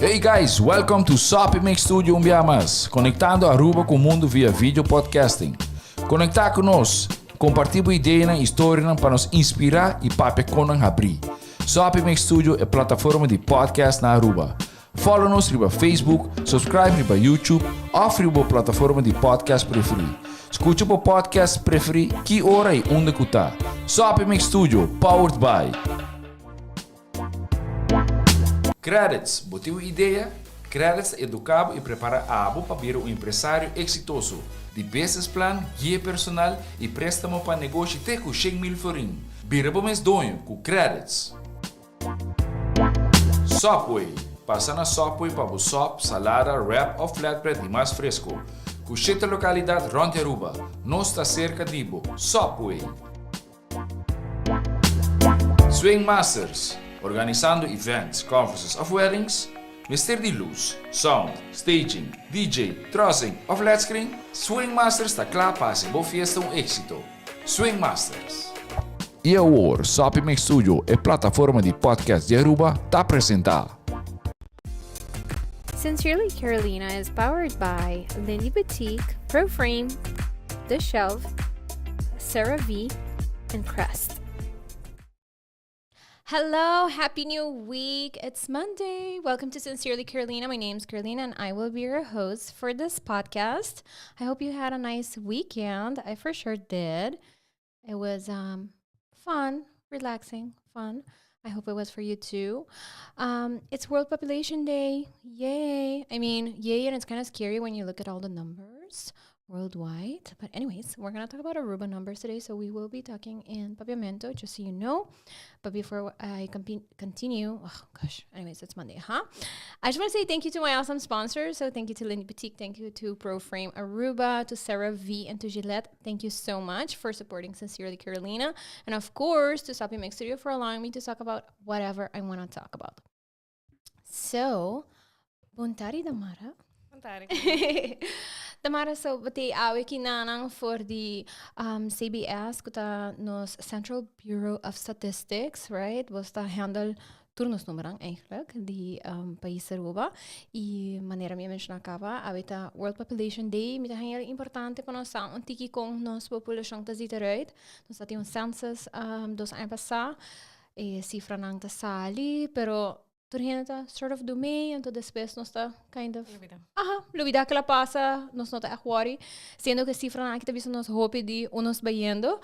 Hey guys, welcome to Soppy Mix Studio un bia mas, conectando Aruba cu mundo via video podcasting. Conecta cu nos, comparti bo ideanan y historianan pa nos inspira y papia con nan habri. Soppy Mix Studio e plataforma di podcast na Aruba. Follow nos riba Facebook, subscribe riba YouTube of riba bo plataforma di podcast preferi. Scucha bo podcast preferi ki ora y unda cu ta. Soppy Mix Studio, powered by. Credits, bo tin un idea? Credits ta educa bo y prepara abo pa bira un empresario exitoso. Di business plan, guia personal y prestamo pa negoshi te cu 100,000 florin. Bira bo mes doño cu Credits. Subway, pasa na Subway pa bo sop, salada, wrap of flatbread di mas fresco. Cu shete localidad rond di Aruba, nos ta cerca di bo. Subway! Swing Masters, organisando events, conferences of weddings? Mester di luz, sound, staging, DJ, trussing of led screen? Swing Masters ta cla pa haci bo fiesta un exito. Swing Masters. Y awor, Soppy Mix Studio, e plataforma di podcast di Aruba, ta presenta. Sincerely Carolina is powered by Lindy Boutique, ProFrame, The Shelf, Sarah V, and Crest. Hello, happy new week. It's Monday. Welcome to Sincerely Carolina. My name's Carolina and I will be your host for this podcast. I hope you had a nice weekend. I for sure did. It was fun, relaxing, fun. I hope it was for you too. It's World Population Day. Yay. I mean, yay, and it's kind of scary when you look at all the numbers worldwide. But anyways, we're going to talk about Aruba numbers today, so we will be talking in Papiamento, just so you know. But before I continue, oh gosh, anyways, it's Monday, huh? I just want to say thank you to my awesome sponsors. So thank you to Lindy Boutique, thank you to ProFrame Aruba, to Sarah V, and to Gillette. Thank you so much for supporting Sincerely Carolina. And of course, to Soppy Mix Studio for allowing me to talk about whatever I want to talk about. So, bon tardi, Damara. Bon tardi. Damara, so bo t'ey awe akinan for di CBS, cu ta nos Central Bureau of Statistics, right? Bo ta handle tur nos numero eigenlijk, di pais Aruba. Y manera mi a menciona caba, awe ta World Population Day, mi ta heel importante pa nos un tiki con nos populacion ta ziet eruit. Nos tin un census 2 aña pasa, e cifranan ta sali, pero tur hende ta sort of do mee, anto despues nos ta kind of Lubida. Aha, lubida cu el a pasa, nos no ta echt worry. Siendo cu cifranan aki ta bisa nos hopi di unda nos bayendo,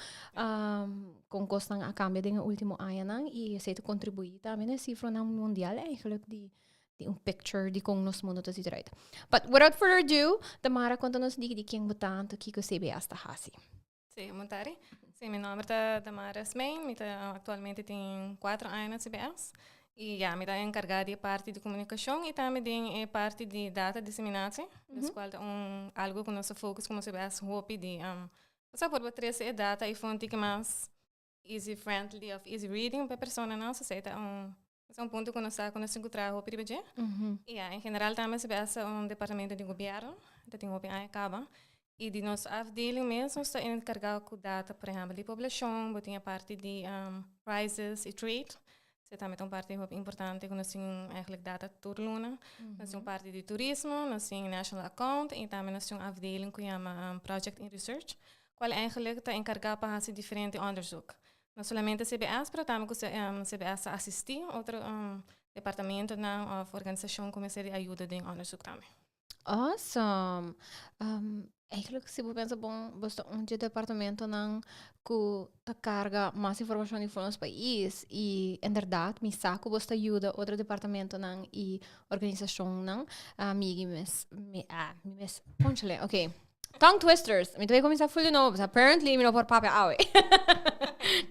con cosnan a cambia den ultimo añanan y esey ta contribui tambe na cifranan mundial eigenlijk di un picture di con nos mundo ta ziet eruit. But without further ado, Tamara, conta nos di ken bo ta anto kico CBS ta hasi. Si, bon tardi. Si, mi nomber ta Damara Smein, mi ta, actualmente tin 4 aña na CBS. Y ja, mi ta encarga di parti di comunicacion y tambe di parti di data disseminatie. Dus cual ta algo cu nos focus como CBS hopi di so por trece data y fonte cu mas easy friendly of easy reading pa personanan, so esey ta un punto cu nos ta encontra hopi riba dje. Y ja, en general tambe CBS ta un departamento di gobierno, cu tin hopi aña caba. Y di nos afdeling mes, nos ta encarga cu data, por ehempel, di poblacion, bo tin parti di prices y trade. Esey tambe ta un parti hopi importante cu nos tin eigenlijk data tur luna. Nos tin parti di turismo, nos tin national account y tambe nos tin un afdeling cu yama Project in Research, cual eigenlijk ta encarga pa haci diferente onderzoek. No solamente CBS, pero tambe cu CBS ta asisti otro departamentonan of organisacion cu mester ayudo den onderzoek tambe. Awesome. Eigenlijk, si bo pensa bon, bo ta un di departamentonan cu ta carga mas informacion di nos pais y inderdaad, mi sa cu bo ta yuda otro departamentonan y organisacionnan, mi mes, mi, ah, mi mes, conchale, ok. Tongue twisters. Mi ta bay cuminsa full di nobo. Apparently, mi no por papia awe.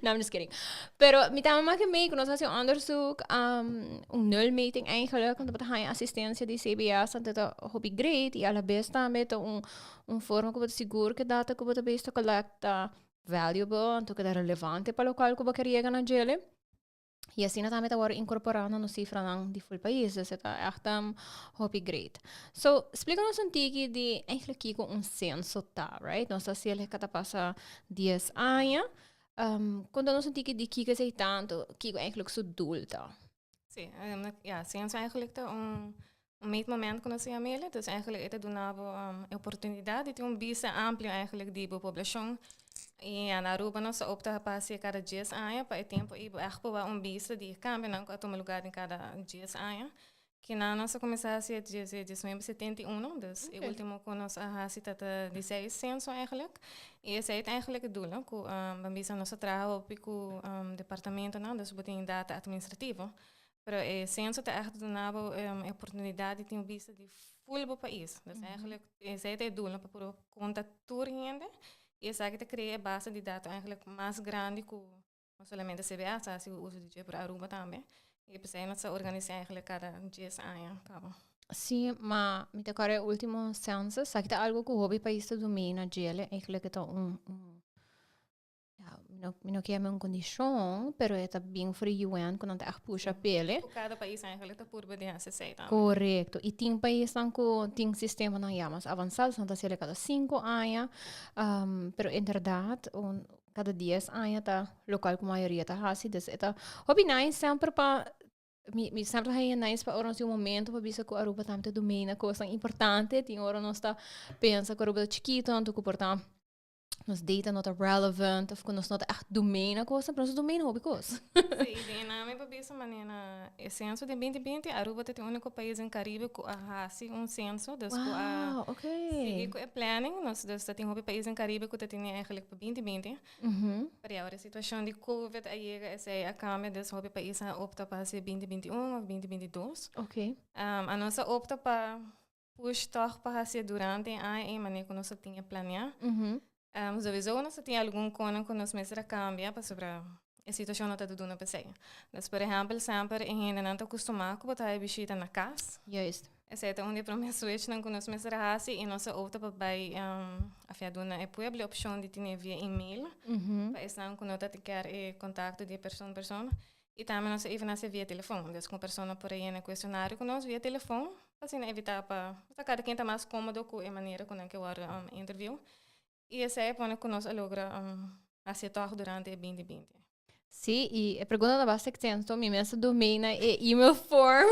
No, I'm just kidding. Pero mi ta maak mee, nos a haci onderzoek, un nulmeting eigenlijk, want we gaan assistentie di CBS, anto ta hopi great, y a la vez tambe ta un forma cu bo sigur cu data cu bo ta bezig collect valuable, anto cu ta relevante pa loke cu bo kier yega na dje. Y asina tambe ta worden incorpora na cifranan di full pais, dus ta echt hopi great. So, splica nos un tiki di eigenlijk kico un censo ta, right? Nos a haci cada pasa 10 aña. Conta nos un tiki di kico esey ta anto, kico eigenlijk su doel ta. Si, ja, censo eigenlijk ta un Un meetmoment ku nos a yam'el, dus eigenlijk e ta duna bo e oportunidat di tin un bista amplio eigenlijk di bo poblashon. I na Aruba nos a opta pa hasi e kada dies aña, pa e tempu ei bo ègt por wak un bista di e kambionan ku a tuma lugá den kada dies aña. Kinan nos a kuminsá hasi e dies diesnuebe 71, dus e último ku nos a hasi ta ta di seis senso eigenlijk. I esei ta eigenlijk e doel, ku ban bisa nos a traha hopi ku departamentonan, dus bo tin data administrativo. Pero e censo ta echt duna bo e oportunidad di tin un bista di full bo pais. Dus eigenlijk esei ta e doel, pa por conta tur hende y esaki ta crea e base di dato eigenlijk mas grandi cu no solamente CBS ta haci uso di dje, pero Aruba tambe. Y p'esei nos ta organisa eigenlijk cada dies aña caba. Sí, ma mi ta acorda e ultimo census, esaki ta algo cu hopi pais ta domina djele, eigenlijk e ta un Ja, mi no, mi no kier un condicion, pero e ta bien voor de UN ku nan ta echt pusha pele. Ku kada pais eigenlijk ta purba di hasi esei tambe. Correcto. I tin paisnan ku tin sistemanan ya mas avansá, dus nan ta hasiel kada sinku aña. Pero inderdaad, un, kada dies aña ta lokual ku mayoria ta hasi. Dus e ta hopi nice semper pa Mi, mi semper ta haña nice pa ora nos tin un momento pa bisa ku Aruba tambe ta domina kosnan importante. Tin ora nos ta pensa ku Aruba ta chikito, anto ku por ta nos data no ta relevant of ku nos no ta echt domina kosnan, pero nos ta domina hopi kos. Sí, den nami pa bisa manera e censo den 2020 Aruba ta e único pais den Caribe ku a hasi un censo, dus ku a Wow, okay. sigui ku e planning. Nos dus ta tin hopi pais den Caribe ku ta tene eigenlijk pa 2020. Pero ya ora e situacion di Covid a yega esei a cambia, dus hopi pais a opta pa hasi 2021 of 2022. Anos a opta pa push toch pa hasi durante e aña ei manera ku nos a tin e planea. Sowieso nos a tin algun konan ku nos mester a cambia pasobra e situacion no ta duna p'esei. Dus por ehempel semper e hendenan ta acostuma ku bo ta haña bishita na cas. Esei ta un di e prome switchnan ku nos mester a hasi i nos a opta pa bai afia duna e pueblo e opshon di tene via email pa esnan ku no ta kier e kontakto di e person persona. I tambe nos a even hasi via telefon. Dus ku un persona por a yena e kuestionario ku nos via telefon pa asina evitá pa kada ken ta mas kómodo ku e manera ku nan ke wòrdu interview. I esei a pone ku nos a logra hasi e tòg durante e 2020. Sí, i e pregunta ta basta extenso. Mi mes a domina e email form.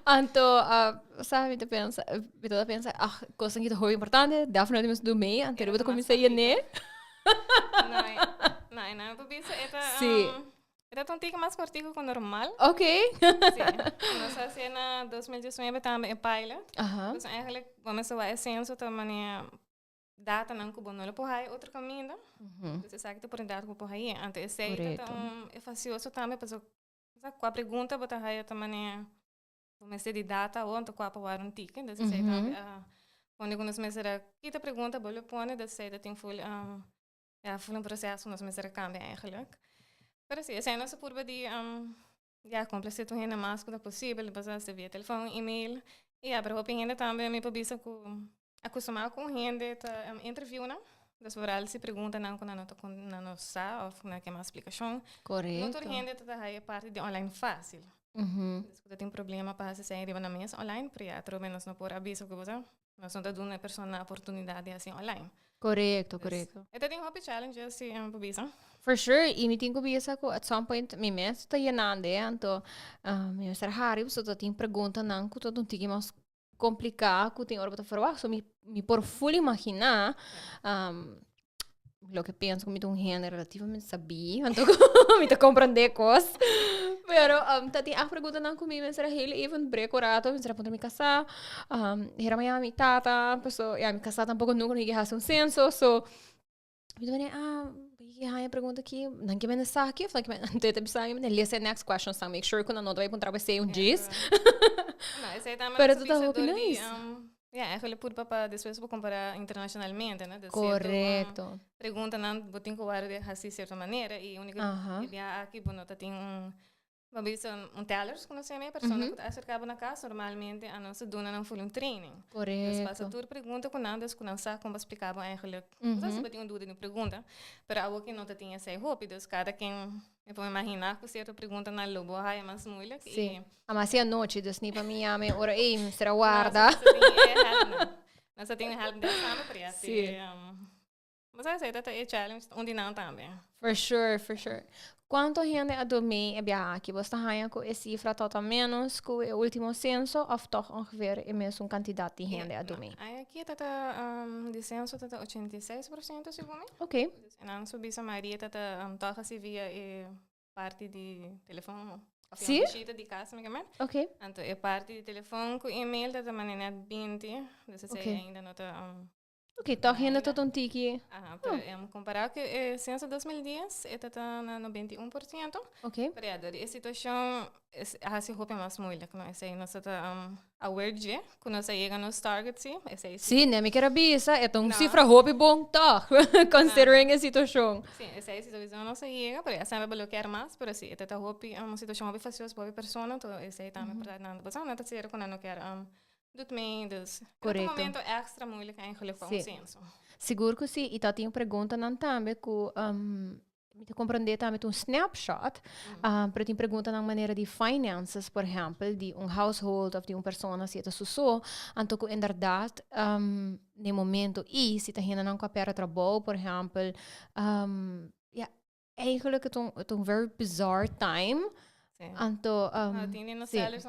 Anto, uh, sa, mi ta pensa, mi ta pensa, ah, cosa ki ta hopi importante, definitely mi domei, anto riba ta kuminsá yené. No, no, e nan ta bisa, e ta, Sí. e ta un tiki mas kortiku ku normal. Ok. Sí. Nos a hasi na 2019 tambe e pilot. Dus eigenlijk, bo mester wak e censo ta manera datanan ku bo no lo por haya otro kaminda. Dus esaki ta oportunidat ku bo por haya. Anto esei ta un e fasioso tambe pasobra sa kua pregunta bo ta haya ta manera bo mester di data awor anto kua pa wak un tiki. Dus esei tambe a pone ku nos mester a kita pregunta bo lo pone dus esei ta tin ful ya ful un proseso nos mester a kambia eigenlijk. Pero si esei nos a purba di Ya, komplesé tur hende mas ku ta posibel, pasobra si via telefòn, email, i ya, pero hopi hende tambe mi por bisa ku a kustumá ku un hende ta interview nan, dus vooral si preguntanan ku nan no ta nan no sa òf nan ke mas splikashon. No tur hende ta haya e parti di online fásil. Dus ku ta tin problema pa hasi esei riba nan mes online, pero ya, atrobe nos no por a bisa ku bo sa. Nos no ta duna e persona oportunidad di hasi online. Correcto, correcto. E ta tin hopi challenges si por bisa. For sure, y mi tin cu bisa cu at some point mi mes ta yenando e, anto mi mester hari pasobra ta tin preguntanan cu ta un tiki mas complica cu tin ora bo ta verwacht. So mi mi por full imagina Loke pensa ku mi ta un hende relativamente sabí, anto mi ta komprendé kos. Pero um, ta tin acht preguntanan ku mi mester a heel even break un rato, mester a puntra mi kasá, um, hera mañana mi tata, paso ya mi kasá tampoko nunka no yega hasi un senso, so mi ta manera, ah, yega haña pregunta aki, nan ke mende sa aki of nan ke mende, anto e ta bisa mi, lesa e next questions nan, make sure ku nan no ta bai puntra bo esei un djis. No, esei tambe Pero nos a ta bisa hopi dor di, nice. Ja, eigenlijk purba pa despues bo compara internacionalmente, no? Dus cierto, Correcto. preguntanan bo tin cu worde di haci cierto manera y unico e bia aki bo no ta tin un, bo bisa un tellers cu nos yama, e persona cu ta acerca bo na cas, normalmente a nos ta duna nan full un training. Dus pasa tur pregunta cu nan, dus cu nan sa con bo splica bo eigenlijk. No sa si bo tin un duda di un pregunta, pero awo ki no ta tin esey hopi, dus cada ken mi por imagina cu cierto preguntanan lo bo haya mas moeilijk y Sí. Ama si anochi, dus ni pa mi yama e ora ey, mi mester a warda. Nos a tin e help desk samen, pero ya si. Bo sa esei ta ta e challenge un di nan tambe. For sure, for sure. Cuanto hende a dormi e biaha aki? Bo ta haña cu e cifra ta ta menos cu e ultimo censo of toch ongeveer e mesun cantidad di hende a dormi? Ay aki ta ta um, di censo ta ta 86% segun mi. Dus en nan su bisa mayoria ta ta um, toch así via e parti di telefon of Sí? bishita di cas mi kemen. Anto e parti di telefon cu email ta ta manera net 20, dus esei ainda no ta um, Ok, toch hende tot un tiki. Aha, pero em, comparado cu e censo 2010, e ta ta na 91%. Pero ja, door e situacion es haci hopi mas moeilijk, no? Esey nos ta ta um, aware dje, cu nos a yega nos target, sí. Esey sí. Sí, nee, mi kier a bisa, e ta un No. cifra hopi bon toch, considering e situacion. Sí, esey sí sowieso nos a yega, pero ja, semper bo lo kier mas, pero sí, e ta ta hopi, um, situacion hopi fastioso pa hopi persona, entonces esey tambe por nan ta pasando, nan ta cera cu nan no kier um, Doet mee, dus het Correcto. un momento extra moeilijk eigenlijk pa un censo. Sigur cu si, y ta tin preguntanan tambe cu um, mi ta comprende tambe ta un snapshot, pero tin preguntanan manera di finances, por ehempel, di un household of di un persona si e ta su so, anto cu inderdaad um, n'e momento y si ta hendenan cu a perde trabou, por ehempel, um, ja, Eigenlijk het un, het un very bizarre time. Sí. Anto, No, tin di nos sí. cellers,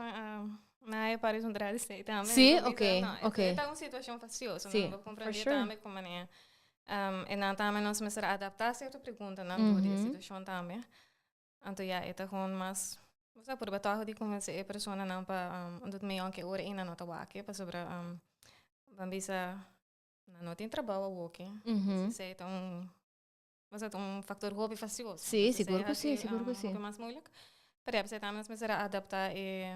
na e paris un draai stay tambe. Sí, Bo bisa, oké, no, oké. E ta un situacion fastioso, Sí, no? Bo for comprende sure. tambe con manera. En dan tambe nos mester adapta cierto preguntanan door di e situacion tambe. Anto ja, e ta gewoon mas, bo sa, purba toch di convence e personanan pa doet mee, aunke ora ei nan no ta wak, pasobra ban bisa nan no tin trabou awoki. Esei ta un Was dat un factor hopi fastioso. Sí, sigur cu sí, sigur cu sí. Hopi mas moeilijk. Pero ja, p'esei tambe nos mester a adapta e,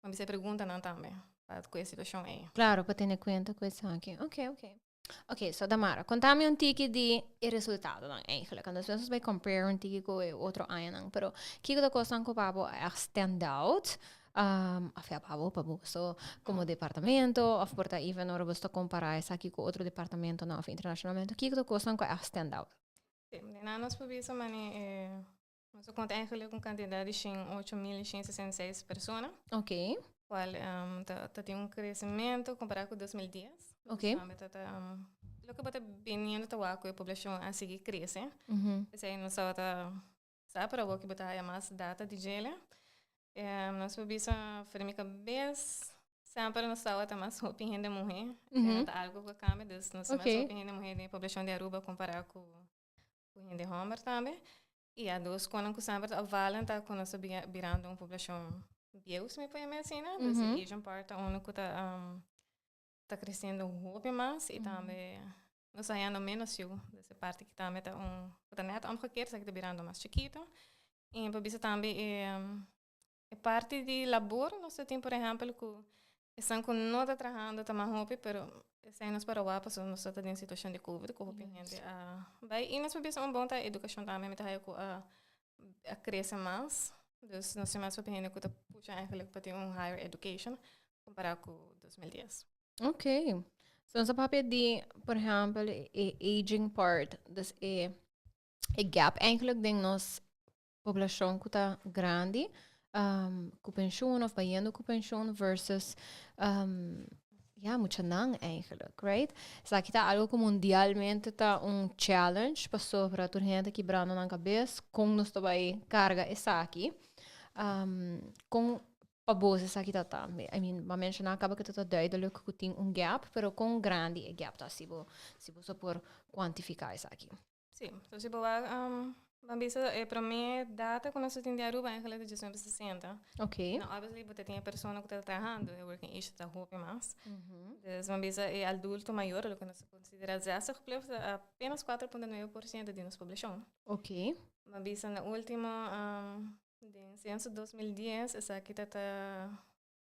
ban bisa e preguntanan tambe pa cu e situacion ei. Claro, pa tene cuenta cu esaki. Ok, ok. Ok, so Damara, contami un tiki di e resultadonan eigenlijk. Want despues nos bay compare un tiki cu e otro añanan. Pero kico ta cosnan cu pa bo a echt stand out? Of ja, pa bo, pa boso como departamento, of por ta even ora boso ta compara esaki cu otro departamentonan of internacionalmente, kico ta cosnan cu echt stand out? Sí, den nan nos por bisa mane e nos a conta eigenlijk un cantidad di shen ocho mil y shen sesenta y seis persona. Cual ta ta tin un crecimento compara cu 2010. Tambe ta ta loke bo ta biniendo ta wak cu e poblacion a sigui crece. Esey nos tabata Sa pero awor ki bo ta haya mas data di djele. Nos por bisa for di mi kabes semper nos tabata mas hopi hende muhe. No ta algo ku a kambia, dus nos ta mas hopi hende muhe den e poblashon di Aruba kompará ku hende hòmber tambe. I a dos konan ku semper ta opvalen ta ku nos ta birando un poblashon bieu, si mi por yama asina. Dus e Asian part ta unu ku ta ta creciendo hopi mas y tambe nos ta hañando menos yu. Dus e parti ki tambe ta un ku ta net omgekeerd, esaki ta birando mas chikito. Y por bisa tambe e e parti di labor nos ta tin por ehempel ku esnan ku no ta trahando ta mas hopi pero esei nos por a wak pasobra nos ta den situacion di covid ku hopi hende a bai. Y nos por bisa un bon ta educacion tambe mi ta haya ku a a crece mas. Dus nos tin mas hopi hende ku ta pusha eigenlijk pa tin un higher education compará ku 2010. Ok. So nos a papia di, por ehempel, e aging part, dus e, e gap eigenlijk den nos poblacion ku ta grandi, ku pensioen of bayendo ku pensioen versus um, ja, muchanan eigenlijk, right? Esaki ta algo ku mundialmente ta un challenge pasobra tur hende kibrando nan kabes kon nos ta bai karga esaki. Um, kon Pa bos esaki ta tambe. I mean, bo a menshoná kaba ku ta ta duidelijk ku tin un gap, pero kon grandi e gap ta si bo si boso por kuantifiká esaki? Sí, so si bo wak ban bisa e promé data ku nos a tin di Aruba eigenlijk ta 1960. No, obviously bo ta tin e persona ku ta trahando, e working age ta hopi mas. Dus ban bisa e adulto mayor, loke nos ta konsiderá 60 plus, ta apenas 4.9% di nos poblashon. Ban bisa na último Den censo 2010 esaki ta ta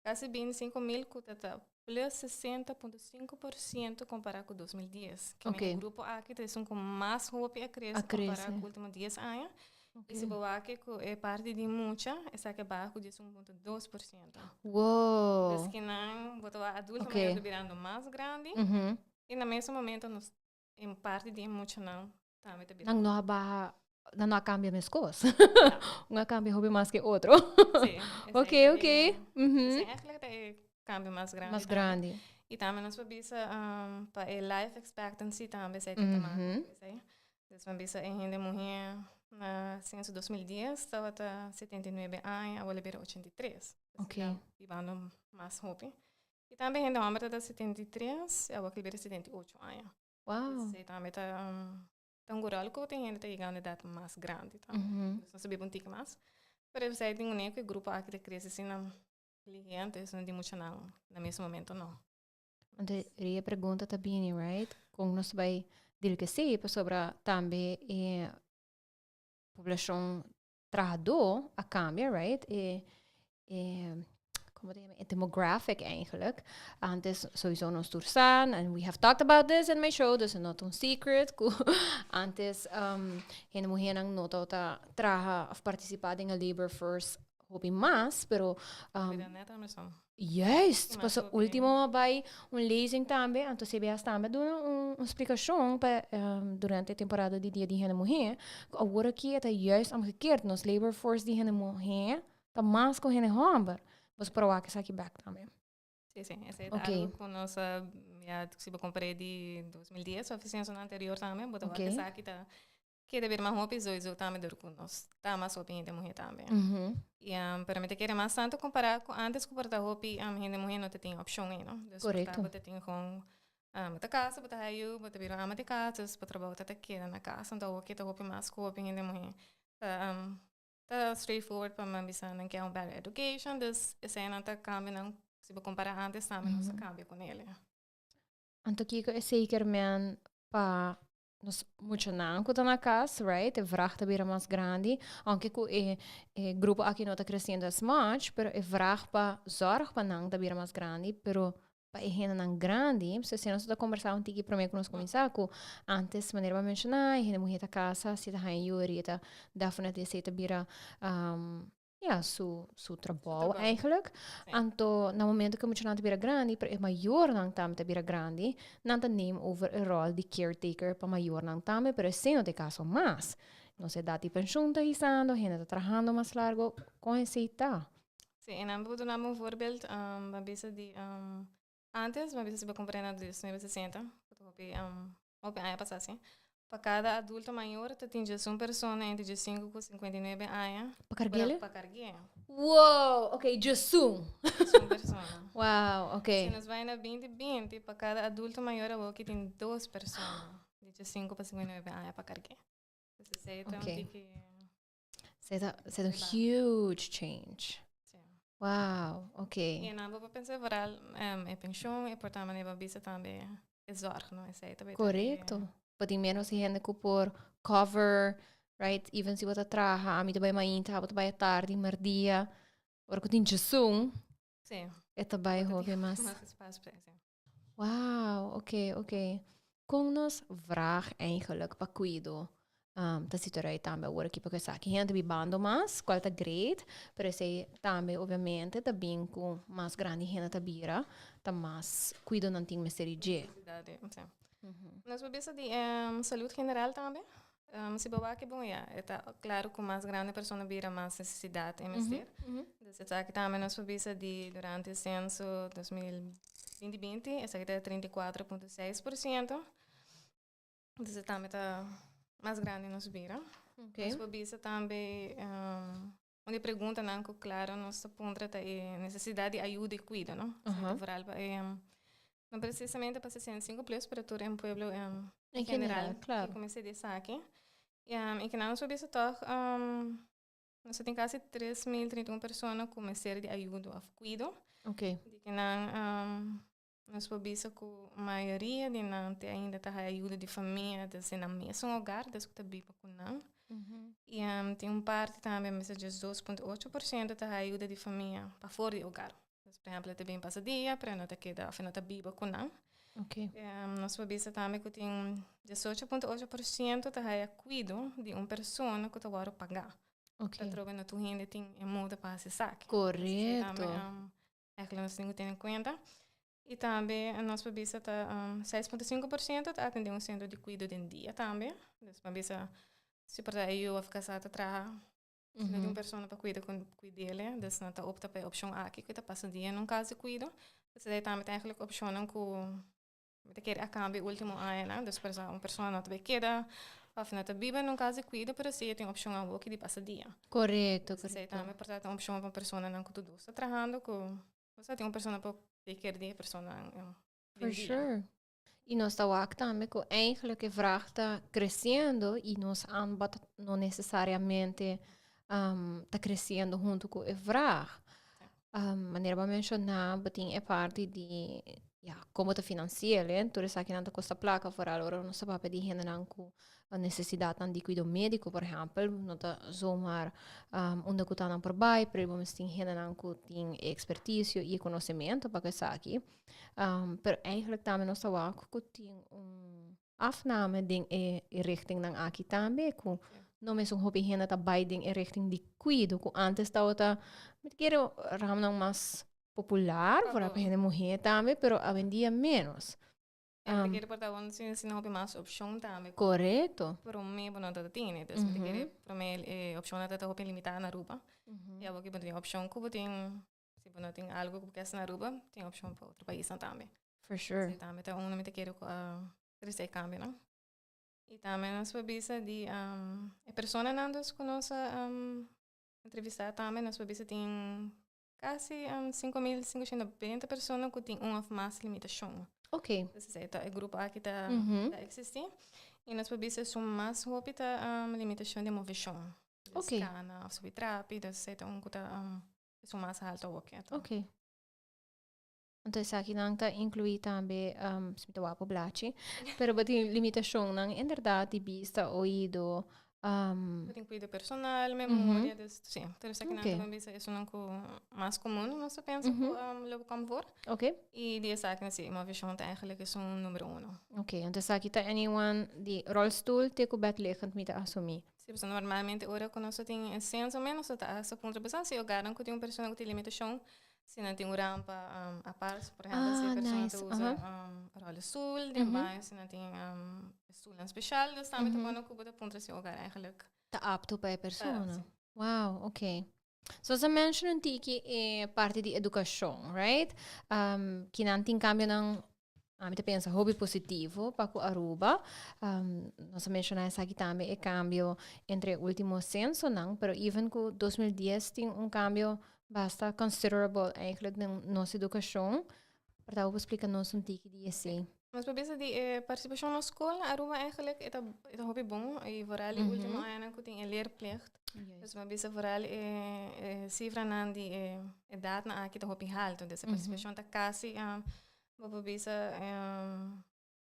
casi 25 mil cu ta ta plus 60.5% compara cu 2010. Cu e grupo aki ta esun cu mas hopi a crece A compara crece. cu ultimo 10 aña. Y si bo wak cu e parti di mucha, esaki a baha cu 11.2%. Dus kinan bo ta wak adulto mayor ta birando mas grandi y na mesun momento nos e parti di e muchanan tambe ta birando. Nan no a baha, nan no a cambia mescos. Un a cambia hopi mas que otro. Sí, esey ta e Esey eigenlijk ta e cambio mas grandi Mas tambe. grandi. I tambe nos por bisa pa e life expectancy tambe esei ta tuma esei. Dus ban bisa e hende muhé na censo 2010 tabata 79 aña, awor a bira 83. Bibando mas hopi. I tambe hende hòmber tabata 73, awor a bira 78 aña. Esei tambe ta un ròl ku tin hende ta yegando edat mas grandi tambe. Dus nos ta biba un tiki mas. Pero esei tin un ku e grupo aki ta krese asina lihé, antes no tin muchanan na mes momento no. Anto e pregunta ta bini, right? Kon nos bai deal ku esei? Pasobra tambe e poblashon trahadó a kambia, right? E, komo ta yama? E demographic eigenlijk. Antes sowieso nos tur sa, and we have talked about this in my show, dus not un secret, ku antes hende muhénan no tabata traha of partisipá den e labor force hopi mas, pero Net andersom. Juist, Mas paso hopi. Último a bai un lezing tambe, anto CBS tambe a duna un splikashon pa durante e temporada di Dia di Hende Muhé, ku awor aki e ta juist omgekeerd, nos labor force di hende muhé ta mas ku hende hòmber. Bo por wak esaki bèk tambe. Sí, esei ta algu ku nos a, ya, si bo kompar'é di 2010 òf e censonan anterior tambe, bo ta wak esaki ta keda bira mas hopi sowieso tambe dor ku nos ta mas hopi hende muhé tambe. I pero mi ta kere mas tantu kompará ku antes ku por ta hopi hende muhé no ta tin opshon ei, no? Dus por ta bo ta tin kon bo ta kasa, bo ta haña yu, bo ta bira ama di kas, dus bo trabou ta ta keda na kas. Anto awor ta hopi mas ku hopi hende muhé ta straightforward pa nan bisa nan ke un better education, dus eseinan ta kambia nan si bo kompará antes tambe nos a kambia ku nel. Anto kiko esei kier men pa nos muchanan ku ta na kas, right? E vraag ta bira mas grandi, aunke ku e grupo aki no ta creciendo as much, pero e vraag pa zorg pa nan ta bira mas grandi, pero pa e hendenan grandi, so esei nos ta kombersá un tiki promé ku nos kuminsá, ku antes manera bo a menshoná, e hende muhé ta kasa, si ta haña yu e ta definitely esei ta bira ja, su trabou eigenlijk. Anto na momento ku e muchanan ta bira grandi, pero e mayornan tambe ta bira grandi, nan ta neem over e ròl di caretaker pa mayornan tambe, pero esei no ta e kaso mas. Nos edat di penshun ta hisando, hende ta trahando mas largo, kon esei ta? Sí, i nan por duna mi un voorbeeld, bo bisa di antes, bo bisa si bo kumpra na 1960, ku ta hopi hopi aña pasá sí, pa kada adulto mayor ta tin djes un persona entre 15 ku 59 aña. Pa karg'é? Pa karg'é. Wow, ok, djes un. Djes un persona. Wow, ok. Si nos bai na 2020, pa kada adulto mayor awoki tin dos persona di 15 pa 59 aña pa karg'é. Entonces esei ta un tiki. Esei ta un huge change. Sí. Wow, ok. I nan bo por pensa vooral e pensioen, e por ta manera bo bisa tambe e zorg, no? Esei ta Correcto. Bo tin menos hende ku por cover, right? Even si bo ta traha, ami ta bai mainta, bo ta bai atardi, merdia. Ora ku tin djesun, e ta bai hopi mas. Mas espacio pa esei. Wow, ok. Kon nos vraag eigenlijk pa kuido ta situá tambe awor aki? Porque esaki hende bibando mas, cual ta great, pero esei tambe obviamente ta bin ku mas grandi hende ta bira, ta mas kuido nan tin mester di dje. Necesidad, sí. Nos por bisa di salud general tambe. Si bo wak bon, ya, e ta claro ku mas grandi persona bira, mas necesidad e mester. Dus esaki tambe nos por bisa di durante censo 2020, esaki ta 34,6%. Dus e tambe ta mas grandi nos bira. Nos por bisa tambe un di e preguntanan ku claro nos ta puntra ta e necesidad di ayuda y cuido, no? Vooral pa e, no precisamente pa 65 plus, pero tur en pueblo en general, claro. Ku mester di esaki. I ku nan nos por bisa tòg nos tin kasi 3031 persona ku mester di ayuda òf kuido. Di ku nan nos por bisa ku mayoria di nan te ainda ta haya ayuda di famia desde nan mesun hogar, des ku ta biba ku nan. I tin un parti tambe, mester 12,8% ta haya ayuda di famia pafor di hogar. Dus, por ehèmpel, e ta bin pasa dia, pero e no ta keda òf e no ta biba ku nan. Nos por bisa tambe ku tin 18,8% ta haya kuido di un persona ku ta wòrdu pagá. Pasobra no tur hende tin e modo pa hasi esaki. Eigenlijk nos tin ku tene kuenta. I tambe nos por bisa ta 6,5% ta atendé un sentro di kuido den dia tambe. Dus por bisa si por ta e yu òf kasá ta traha, si no tin un persona pa kuida ku kuid'el, dus nan ta opta pa e opshon aki ku ta pasa dia na un kas di kuido. Esey tambe ta eigenlijk opcionnan cu mi ta kere a cambia ultimo añanan. Dus por un persona no ta bay keda of no ta biba na un cas di cuido, pero si e tin opcion awoki di pasa dia. Esey tambe por ta un opcion pa un personanan cu tur dos ta trahando cu, osea, tin un persona por take care di e persona den For dia. sure. Y nos ta wak tambe cu eigenlijk e vraag ta creciendo y nos aanbod no necesariamente ta creciendo hunto cu e vraag. Manera bo a menciona, bo tin e parti di, ja, con bo ta financieel, eh. Tur esakinan ta costa placa, vooral ora nos ta papia di hendenan cu necesidadnan di cuido medico, por ehempel, no ta zomaar unda cu ta nan por bay, pero bo mester tin hendenan cu tin e experticio y e conocemento pa cu esaki. Pero eigenlijk tambe nos ta wak cu tin un afname den e richtingnan aki tambe, cu no mesun hopi hende ta bay den e richting di cuido, cu antes tabata, mi ta kere, ramnan mas popular, vooral pa hende muher tambe, pero awendia menos. Ja, mi ta kere por ta bon si si no hopi mas opcion tambe. Prome bo no ta tene, dus mi ta kere prome e opcionnan ta hopi limita na Aruba. Y awor ki bo tin opcion cu bo tin. Si bo no tin algo ku bo ke hasi na Aruba, tin opshon pa otro paisnan tambe. For sure. Esei tambe ta unu mi ta kere ku a trese e kambionan. I tambe nos por bisa di e personanan dus ku nos a entrevistá tambe, nos por bisa tin kasi 5520 persona ku tin un òf mas limitashon. Dus esei ta e grupo aki ta eksistí. I nos por bisa esun mas hopi ta limitashon di moveshon. Dus kana òf subi trapi, dus esei ta un ku ta Esun mas halto awor ke. Ok. Anto esakinan ta inclui tambe, si mi ta wak poblachi, pero bo tin limitashonnan inderdaad di bista, oido. Bo tin cuido personal, memoria, dus si. Tur esakinan ta bon bisa esunnan ku mas komun nos ta pensa ku lo kom voor. I di esakinan si, moveshon ta eigenlijk esun numero uno. Ok, anto esaki ta anyone di rolstoel te ku bedliggend mi ta asumi. Sí, pasobra normalmente ora ku nos ta tin e senso mes nos ta hasta puntra pasobra si hogarnan ku tin un persona ku tin limitashon, si nan tin un rampa apart, por ehempel si e persona ta usa rolstoel den baño, si nan tin stoelnan speshal, dus tambe ta bueno ku bo ta puntra si e hogar eigenlijk Ta apto pa e persona. Wow, ok. So nos a menshona un tiki e parti di edukashon, right? Kinan tin kambionan Ami ta pensa hopi positivo pa ku Aruba. Nos a menshoná esaki tambe e kambio entre e último sensonan, pero even ku 2010 tin un kambio basta considerable eigenlijk den nos edukashon. Por ta bo por splika nos un tiki di esei? Nos por bisa di e partisipashon na skol na Aruba eigenlijk e ta e ta hopi bon i vooral e último añanan ku tin e leerplicht. Dus bo a bisa vooral e e sifranan di e edatnan aki ta hopi haltu. Dus e partisipashon ta kasi Bo por bisa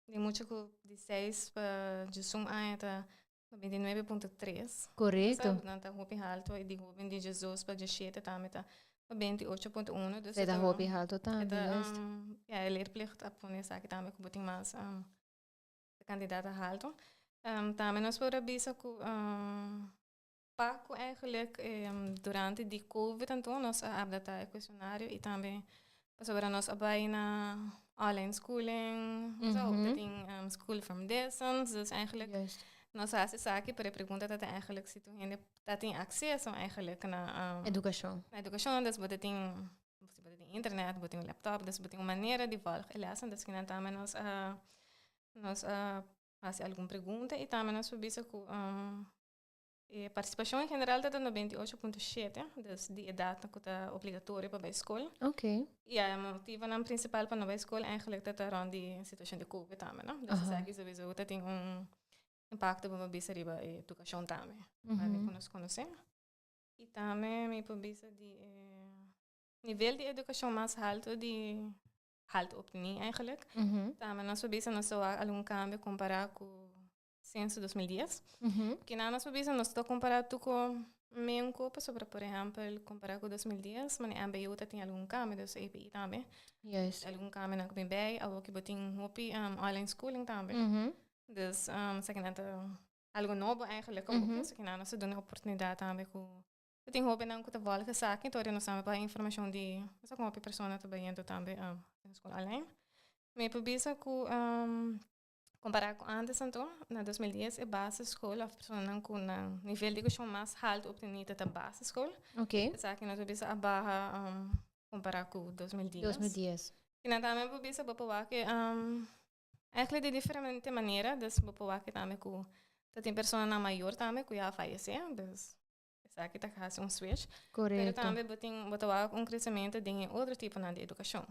di mucha ku di seis pa djesun aña ta 29.3. Nan ta hopi halto i di hoben di djesdos pa djeshete tambe ta 28.1. Dus E ta hopi halto tambe, juist. Ja, e leerplicht a pone esaki tambe ku bo tin mas kandidat halto. Tambe nos por a bisa ku Paco eigenlijk durante di covid anto nos a adapta e cuestionario y tambe pasobra nos a bay na online schooling zo ta tin school from distance dus eigenlijk nos a haci esaki pero e pregunta ta eigenlijk si tur hende ta tin acceso eigenlijk na Educacion. Na educacion dus bo ta tin si bo ta tin internet bo tin un laptop dus bo tin un manera di volg e lessen dus kinan tambe nos a nos a haci algun pregunta y tambe nos por bisa cu E partisipashon en general ta ta 98.7, dus di edatnan ku ta obligatorio pa bai skol. I e motivonan prinsipal pa no bai skol eigenlijk ta ta rònt di situashon di covid tambe, no? Dus esaki souiso ta tin un impakto bo por bisa riba e edukashon tambe, manera ku nos konosé. I tambe mi por bisa di e nivel di edukashon mas haltu di haltu optení eigenlijk. Tambe nos por bisa nos ta wak algun kambio kompará ku Censo 2010. Kinan nos por bisa nos ta compara tu cu menco pasobra por ehempel compara cu 2010 mane MBO ta tin algun cambio dus EPI tambe. Algun cambio nan cu bin bij awor cu bo tin hopi online schooling tambe. Dus esaki nan ta algo nobo eigenlijk ook. So kinan nos ta duna oportunidad tambe cu ta tin hobennan cu ta volg esaki entonces nos tambe pa informacion di nos ta con hopi persona ta bayendo tambe school online. Mi por bisa cu Kompará ku ántes anto, na 2010 e basisschool òf personanan ku nan nivel di edukashon mas haltu optení ta ta basisschool. Esaki nos a bisa a baha kompará ku 2010. 2010. Kinan tambe bo bisa bo por wak eigenlijk di diferente manera, dus bo por wak tambe ku ta tin personanan mayor tambe ku ya a fayesé, dus esaki ta hasi un switch. Pero tambe bo tin bo ta wak un kresementu den e otro tiponan di edukashon.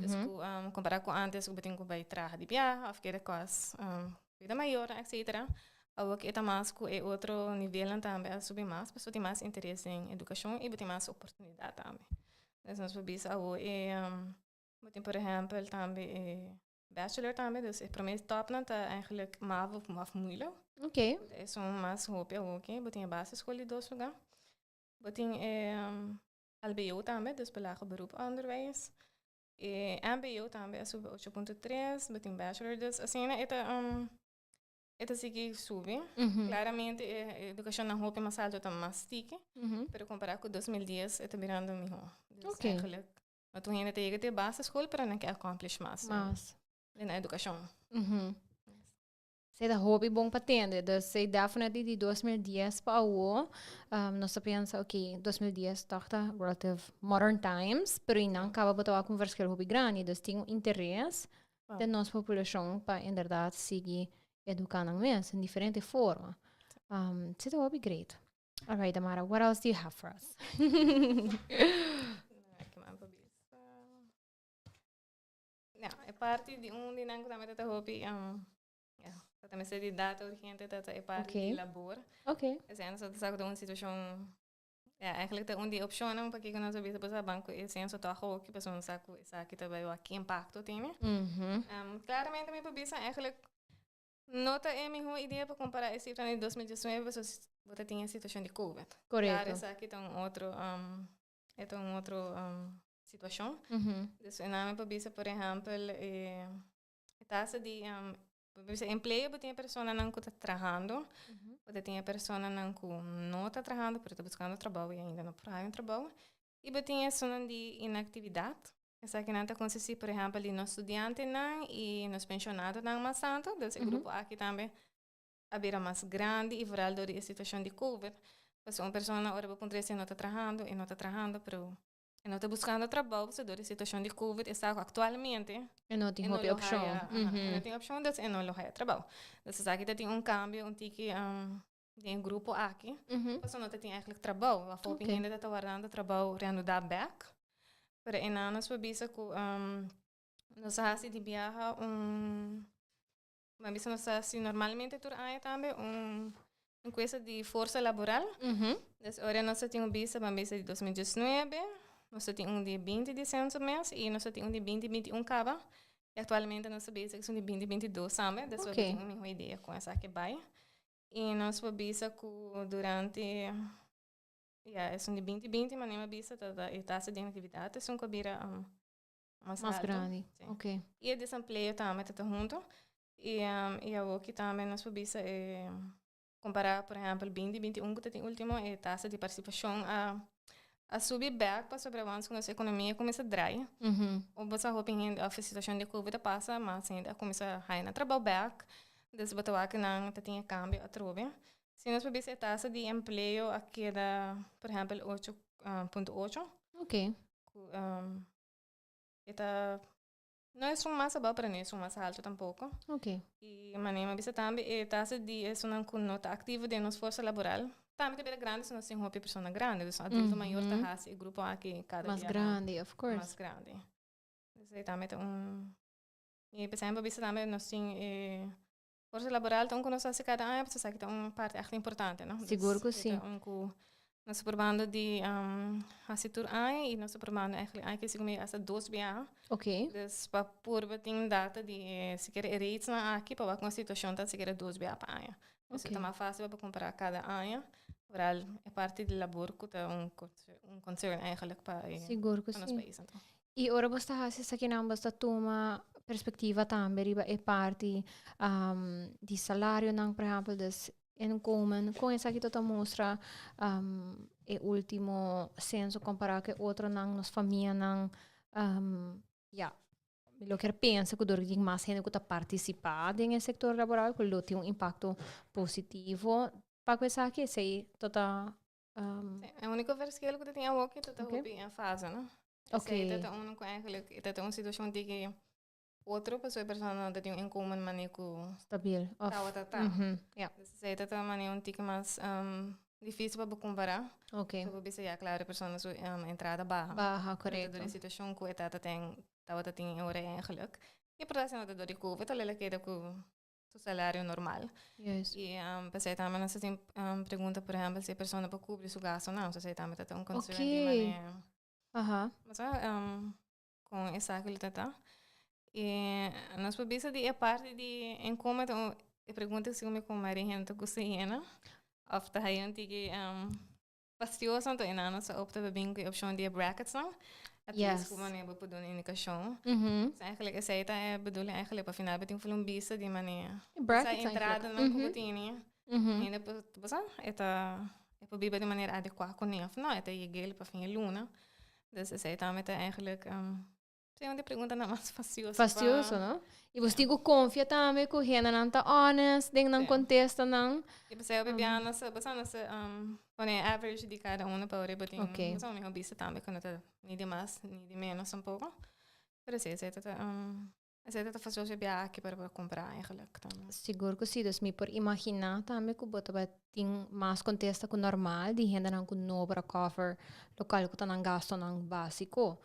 Dus ku kompará ku antes ku bo tin ku bai traha di biaha òf kere kos kuida mayornan etcetera, awor e ta mas ku e otro nivelnan tambe a subi mas pasobra tin mas interes den edukashon i bo tin mas oportunidat tambe. Dus nos por bisa awor e bo tin por ehèmpel tambe e bachelor tambe, dus e promé topnan ta eigenlijk mavo of mulo. Esun mas hopi awor ke bo tin e basisschool di dos lugá. Bo tin e LBO tambe, dus lager beroep onderwijs. E MBO tambe a subi 8.3, bo tin bachelor, dus asina e ta e ta sigui subi. Claramente e edukashonnan hopi mas alto ta mas tiki, pero kompará ku 2010 e ta birando mihó. Dus eigenlijk no tur hende ta yega te e basisschool, pero nan ke accomplish mas den nan edukashon. Esei ta hopi bon pa tende. Dus esei definitely di 2010 pa awo, nos ta pensa ok, 2010 tòg ta relative modern times, pero einan kaba bo ta wak un verschil hopi grandi. Dus tin un interes den nos populashon pa inderdaad sigui eduká nan mes den diferente forma. Esei ta hopi great. Alright Damara, what else do you have for us? Ja, e parti di un di nan ku tambe ta hopi, ja, ta tambe ser di data urgente, ta e parti di labor. Esei nos ta sa ku ta un situashon, ja, eigenlijk ta un di e opshonnan pakiko nos a bisa boso a ban ku e senso tòg hopi, pasobra nos sa ku esaki ta bai wak ki impakto tene. Klaramente mi por bisa eigenlijk no ta e mihó idea pa kompará e sifranan di 2019 pasobra bo ta tin e situashon di covid. Klaro esaki ta un otro, e ta un otro situacion. Dus en nan mi por bisa, por ehempel, e tasa di por bisa empleo, bo tin e personanan ku ta trahando, bo ta tin e personanan ku no ta trahando pero ta buskando trabou i ainda no por haña un trabou, i bo tin esunnan di inaktividat. Esakinan ta konsistí, por ehempel, di nos studiantenan i nos penshonadonan mas tantu. Dus e grupo aki tambe a bira mas grandi i vooral dor di e situashon di covid. Pasobra un persona ora bo puntra si e no ta trahando, e no ta trahando, pero e no ta buskando trabou pasobra dor di e situashon di covid e sa ku aktualmente E no tin hopi opshon. E no tin opshon, dus e no lo haya trabou. Dus esaki ta tin un kambio un tiki den e grupo aki, pasobra no ta tin eigenlijk trabou. Of hopi hende ta wardando trabou reanudá bèk. Pero einan nos por bisa ku nos a hasi di biaha un. Bo bisa nos ta hasi normalmente tur aña tambe un encuesta di forsa laboral. Dus ora nos ta tin un bisa, bo bisa di 2019, nos ta tin un di 20 di censo mes y nos ta tin un di 2021 caba. Y actualmente nos ta bezig cu un di 2022 tambe, dus bo tin un miho idea con esaki bay. Y nos por bisa cu durante, ya, esun di 2020 manera mi a bisa ta e tasa di inactividad esun cu a bira mas Mas alto. grandi. Sí. Ok. Y e desempleo tambe ta hunto. Y, y awoki tambe nos por bisa e compara, por ehempel, 2021 cu ta tin ultimo, e tasa di participacion a subi bek pasobra once cu nos economia cuminsa draai. O bo sa hopi hende of e situacion di covid a pasa, mas hende a cuminsa haya nan trabao bek. Dus bo ta wak nan ta tin e cambio atrobe. Si nos por bisa e tasa di empleo a keda, por ehempel, 8.8. Cu e ta no esun mas abao pero no esun mas alto tampoco. Y manera mi a bisa tambe e tasa di esunnan cu no ta activo den nos forsa laboral tambe ta bira grandi si nos tin hopi persona grandi. Dus adulto mayor ta haci e grupo aki cada Mas dia grandi, of course. mas grandi. Dus e tambe ta un y por ehempel bisa tambe nos tin e Forsa laboral ta un ku nos hasi kada aña, pasobra esaki ta un parti ègt importante, no? Sigur ku si. Ta un ku nos ta probando di hasi tur aña i nos ta probando eigenlijk aña kisi ku hasta dos biaha. Dus pa purba tin data di e sikiera e ratesnan aki pa wak kon situashon ta sikiera dos biaha pa aña. Dus e ta mas fásil pa kompará kada aña, vooral e parti di labor ku ta un un concern eigenlijk pa e Sigur ku pa nos si. pais anto. I ora bo ta hasi esakinan bo ta tuma perspektiva tambe riba e parti di salarionan, por ehèmpel, dus inkomen. Kon esaki ta mustra e último senso kompará ku e otronan, nos famianan? Ya, mi lo kier pensa ku dor di tin mas hende ku ta partisipá den e sektor laboral ku lo tin un impakto positivo pa ku esaki. Esei ta E úniko verschil ku ta tin awoki ta hopi en fase, no? Esey ta uno cu eigenlijk ta un situacion tiki otro pasobra e persona no ta tin un inkomen mane cu Stabiel of tawata ta. Ja. Dus esey ta mane un tiki mas dificil pa bo compara. So bo bisa ya claro e persona su entrada baha. Baha, Pero ta correcto. door e situacion cu e tata ten tawata tin e ora eigenlijk. Y por ta asina ta door di covid al el a keda cu su salario normal. Y p'esei tambe nos ta tin pregunta por ehempel si e persona por cubri su gastonan. So esei tambe ta un concern di manera. Basa con esaki lo ta ta. Y nos por bisa di e parti di inkomen ta un e pregunta si mi con Maria hende ta gusta yena of ta haya un tiki fastioso anto e nan nos a opta pa bin cu e opcion di e brackets nan. At least cu manera bo por duna indikashon. So eigenlijk esei ta e bedoeling eigenlijk pa final bo tin full un bista di manera. Brackets Esa entradanan cu bo tene. Hende por bo sa e ta e por biba di manera adecua cune of no e ta yeg'el pa fin e luna. Dus esei tambe ta eigenlijk Sí, un di preguntanan mas fastioso. Fastioso, no? I bo tin ku konfia tambe ku hendenan ta honest den nan kontestanan. I pasei hopi bia nos a basa nos a pone average di kada uno pa ora bo tin basa un miho bista tambe ku no ta ni di mas ni di menos tampoco. Pero si esei ta esei ta fastioso bia aki pa bo kumpra eigenlijk tambe. Sigur ku si, dus mi por imaginá tambe ku bo tabatin mas kontesta ku normal di hendenan ku no por a cover lokal ku ta nan gastonan básiko.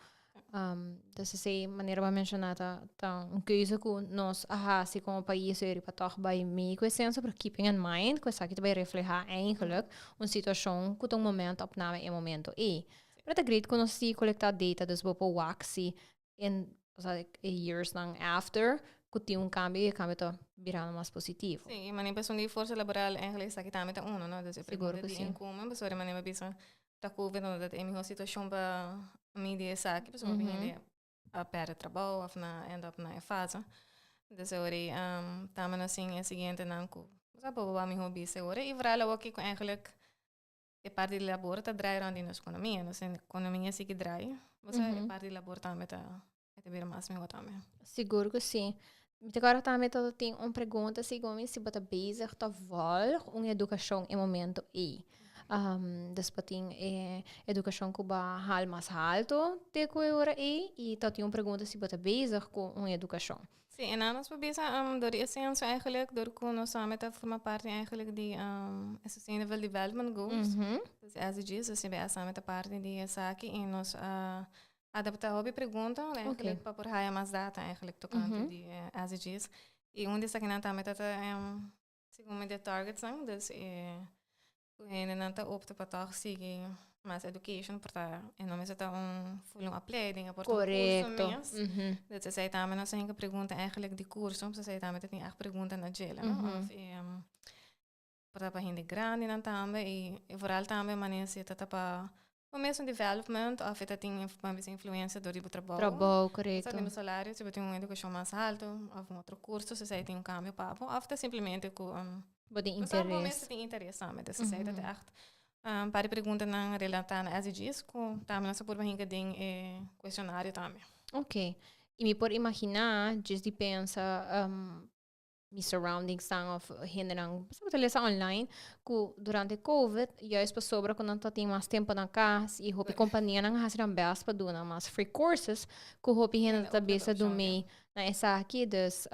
Dus esei manera bo a menshoná ta ta un keuze ku nos a hasi komo pais eri pa tòg bai mee ku e senso, pero keeping in mind ku esaki ta bai reflehá eigenlijk un situashon ku ta un momento opname e momento ei. Pero ta great ku nos sigui kolektá data, dus bo por wak si in osea e yearsnan after ku tin un kambio i e kambio ta birando mas positivo. Sí, i manera pasobra di forsa laboral eigenlijk esaki tambe ta uno, no? Dus e Sigur pregunta ku di sí. inkomen, pasobra manera bo bisa ta covid no ta e miho situacion pa midi esaki pasobra hopi hende a perde trabou of na end up na e fase. Dus ora ei tambe nos tin e siguientenan ku bo sa bo a miho bisa ora i vooral awoki ku eigenlijk e parti di labor ta draai rond di nos ekonomia. Nos ekonomia sigui draai, bo sa e parti di labor tambe ta E ta bira mas mihó tambe. Sigur ku si. Mi ta kòrda tambe ta tin un pregunta segun mi si bo ta bezig ta vòlg un edukashon e momento ei. Dus bo tin e edukashon ku bo a hal mas haltu te ku e ora ei i ta tin un pregunta si bo ta bezig ku un edukashon. Si, en nan nos por bisa dor di e senso eigenlijk, dor ku nos tambe ta forma parti eigenlijk di e Sustainable Development Goals, dus SDG's, dus CBS tambe ta parti di esaki i nos a Adapta hopi pregunta eigenlijk pa por haya mas data eigenlijk tocante di e SDG's. Y un di esakinan tambe ta ta segun mi de targetsnan, dus e ku hendenan ta opta pa tòg sigui mas education por ta e no mester ta un full un opleiding, e por ta un curso mes. Dus esei tambe nos a hinka pregunta eigenlijk di curso, pasobra esei tambe ta tin ègt pregunta na djele, no? Of Por ta pa hende grandinan tambe y vooral tambe manera si ta ta pa bo mesun development of e ta tin bo bisa influencia door di bo trabou. Trabou, correcto. Bo salario si bo tin un educacion mas alto of un otro curso si esey tin un cambio pa bo of ta simplemente cu Bo tin interes. Bo mes tin interes tambe. Dus esey ta echt un par di preguntanan relata na SDG's cu tambe nos a purba hinca den e cuestionario tambe. Ok. Y mi por imagina djis di pensa mi surroundings nan of hendenan bo ta lesa online ku durante covid juist pasobra ku nan ta tin mas tempo na kas i hopi kompanianan a hasi nan best pa duna mas free courses ku hopi hende ta bisa dun na esaki dus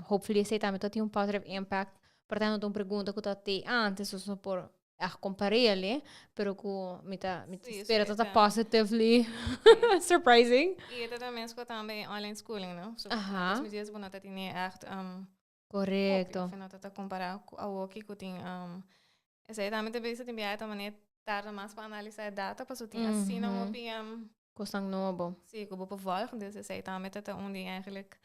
hopefully esei tambe ta tin un positive impact por ta no ta un pregunta ku ta te antes dus no por echt comparele, pero cu mi ta, mi ta Sí, spera sí, dat ta ta. positively surprising. Y e ta también sco tambe online schooling, no? So, Mis dias bo no ta tene echt Correcto. hopi, of no ta ta compara cu awoki cu tin esey tambe ta bisa tin biaha ta manera tarda mas pa analisa e data paso tin asina hopi Cosnan nobo. Sí, cu bo por volg, dus esey tambe ta ta un di eigenlijk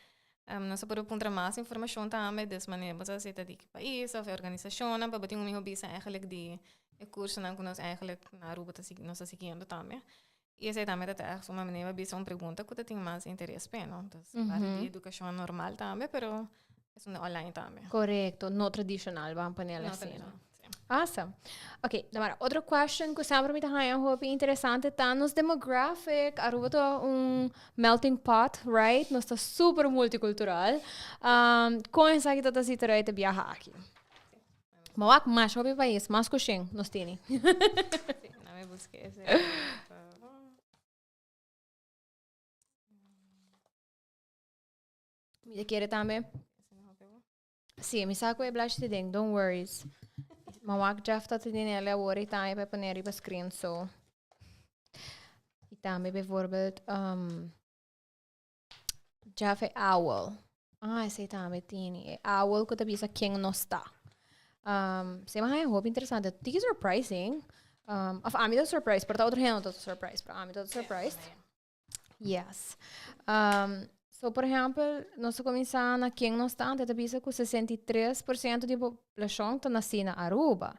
nos a por puntra mas informacion tambe, dus manera bo sa si ta di ki pais of e organisacionnan pa bo tin un miho bisa eigenlijk di e cursonan cu nos eigenlijk na Aruba ta sigui nos ta siguiendo tambe. Y esey tambe ta ta echt un manera pa bisa un pregunta cu ta tin mas interes p'e, no? Dus parte di educacion normal tambe, pero esun di online tambe. Correcto, no tradicional, ban ponel No asina. tradicional, sí. Awesome. Ok, Damara, otro question cu semper mi ta haña hopi interesante ta nos demographic. Aruba ta un melting pot, right? Nos ta super multicultural. Con esaki ta ta si teruit e biaha aki? Ma wak mas hopi pais, mas cu shen nos tini. Sí, na mi busca ese. Mi ta kere tambe. Sí, mi sa ku e blachi te den, don't worries. Ma wak Jeff ta te den ele awor i tambe pa pone riba screen, so. I tambe bijvoorbeeld Jeff e owl. Ah, esei tambe tini. E owl ku ta bisa ken nos ta. Se ma hopi interesante. Tiki surprising. Of ami ta surprised, pero ta otro hende no ta surprised, pero ami ta surprised. Yes. So, por ehempel, nos ta cuminsa na ken nos ta, anto ta bisa cu 63% di poblacion ta naci na Aruba.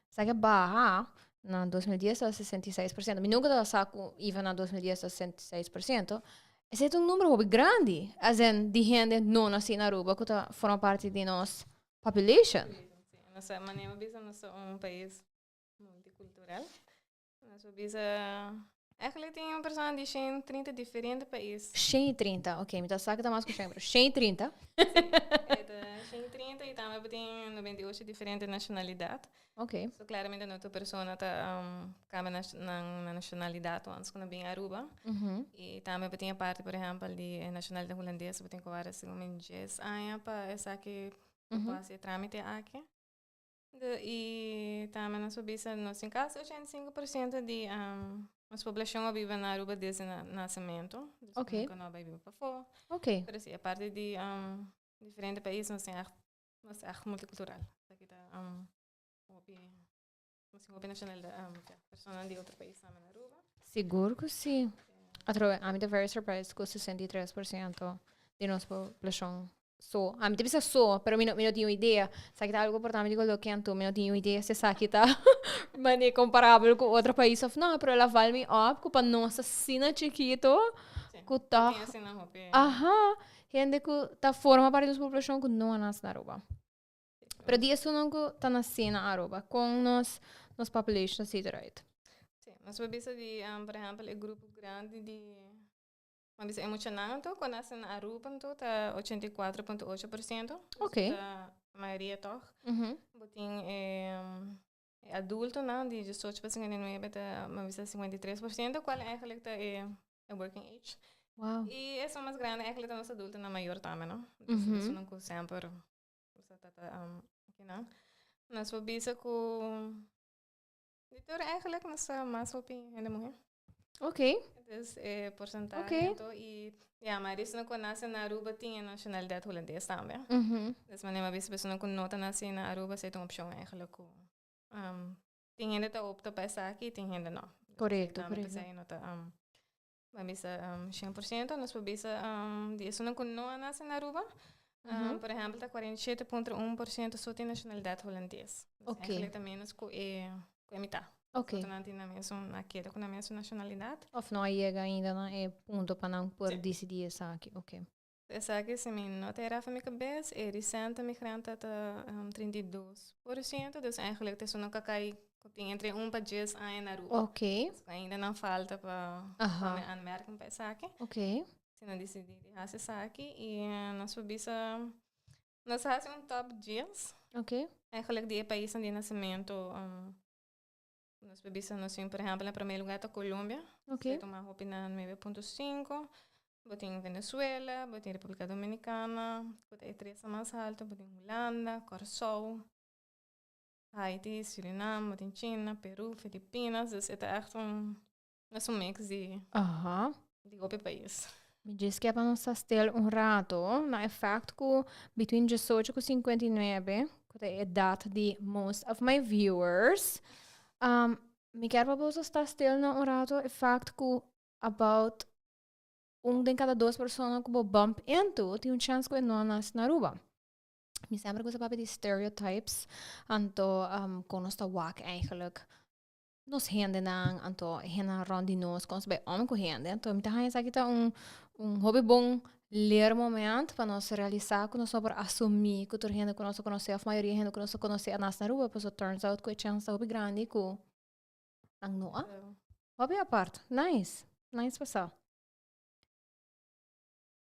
Sa que baha na 2010 ta 66%. Mi nunca ta sa cu even na 2010 ta 66%. Ese ta un numero hopi grandi, as in di hende no naci na Aruba cu ta forma parti di nos population. Sí, nos ta, manera mi bisa, nos ta un pais multicultural. Nos por bisa, eigenlijk tin un persona di 130 diferente pais. 130, ok, mi ta sa ku ta mas ku 100, pero 130. Sí, e ta 130 i tambe bo tin 98 diferente nashonalidat. Ok. So claramente no tur persona ta cambia nan nacionalidad antes cu nan bin Aruba. Y tambe bo tin e parti, por ehempel, di e nacionalidad hulandes, bo tin cu wara segun mi 10 aña pa esaki por haci e tramite aki. De, y tambe nos por bisa nos tin casi 85% di nos poblacion a biba na Aruba desde na nacemento. Dus nunca no a bay biba pafó. Pero si, aparte di diferente pais nos tin echt, nos ta echt multicultural. Esaki ta hopi, nos tin hopi nacionalidad, ja, personanan di otro pais tambe na Aruba. Sigur cu si. Atrobe, ami ta very surprised cu 63% di nos poblacion So, ami ta bisa so, pero mi no tin un idea. Esaki ta algo por ta mi digo lo kento, mi no tin un idea si esaki ta mane comparabel cu otro pais of no, pero el a val mi op cu pa nos asina chikito cu toch, aha, hende cu ta forma parti di nos poblacion cu no a nace na Aruba. Pero di esunnan cu ta naci na Aruba, con nos population ta ziet eruit? Sí, nos por bisa di, por ehempel, e grupo grandi di Ma bisa e muchanan anto ku a nase na Aruba anto ta 84.8%. Ok. Ta mayoria tòg. Bo tin e e adultonan di 18 pa 59 ta ma bisa 53% kual eigenlijk ta e e working age. Wow. I esun mas grandi eigenlijk ta nos adultonan mayor tambe no. Dus esunnan ku semper sa ta ta kinan. Nos por bisa ku Di tur eigenlijk nos ta mas hopi hende muher. Ok. Dus e porcentahe anto y ya, maar esnan cu nace na Aruba tin e nacionalidad Hulandes tambe. Dus manera mi a bisa personanan cu no ta naci na Aruba esey ta un opcion eigenlijk cu tin hende ta opta pa esaki y tin hende no. Correcto, correcto. Pesey no ta mi a bisa 100%, nos por bisa di esunnan cu no a nace na Aruba, por ehempel ta 47.1% so tin nacionalidad Hulandes. Dus eigenlijk ta menos cu e cu e mitad. Otro nan tin nan mesun, a keda cu nan mesun nacionalidad. Of no a yega ainda na e punto pa nan por dicidi esaki, ok. Esaki si mi no ta era for mi cabes, e recente migrante ta 32%, dus eigenlijk ta esunnan cu a cay cu tin entre un pa dies aña na Aruba. Dus ainda nan falta pa pone aanmerking pa esaki. Si nan dicidi di haci esaki y nos por bisa, nos a haci un top 10. Eigenlijk di e paisnan di nacimento. Nos por bisa nos tin, por ehempel, na prome lugar ta Colombia. Ta tuma hopi na 9.5. Bo tin Venezuela, bo tin Republica Dominicana, ku ta e tres mas alto, bo tin Hulanda, Kòrsou, Haiti, Surinam, bo tin China, Peru, Filipinas. Dus e ta ègt un, es un mix di, di hopi pais. Mi djis ke pa nos ta stil un rato, na e fact ku between 18 ku 59, ku ta e edat di most of my viewers, mi kier pa boso sta stil na un rato e fact ku about un den kada dos persona ku bo bump into tin un chance ku e no a nace na Aruba. Mi semper gusta papia di stereotypes, anto kon nos ta wak eigenlijk nos hendenan, anto e hendenan rond di nos, kon nos ta bai om ku hende. Anto mi ta haña esaki ta un un hopi bon leermoment pa nos realisá ku nos no por asumí ku tur hende ku nos a konosé òf mayoria hende ku nos a konosé a nase na Aruba, pasobra turns out ku e chèns ta hopi grandi ku nan no a. Hopi apart. Nice. Nice pa sa.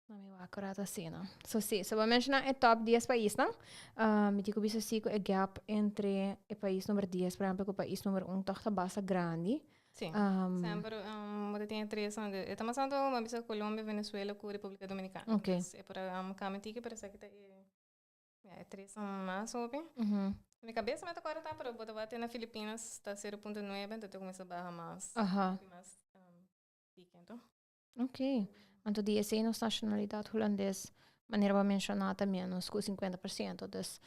Na mi wak ora ta asina. So si, so bo a menshoná e top 10 paisnan. Mi tin ku bisa si ku e gap entre e pais number 10, por ehempel, ku pais number 1 tòg ta basta grandi. Si. Semper bo ta tin e tres nan. E ta mas tantu bo a bisa Colombia, Venezuela ku Republica Dominicana. E por a kambia tiki pero esaki ta e ya e tres nan mas hopi. Mi kabesa mi ta kòrda ta pero bo ta wak na Filipinas ta 0.9 enton ta kuminsá baha mas. Mas tiki anto. Ok. Anto di esei nos nacionalidad hulandes manera bo a menshoná ta menos ku 50%. Dus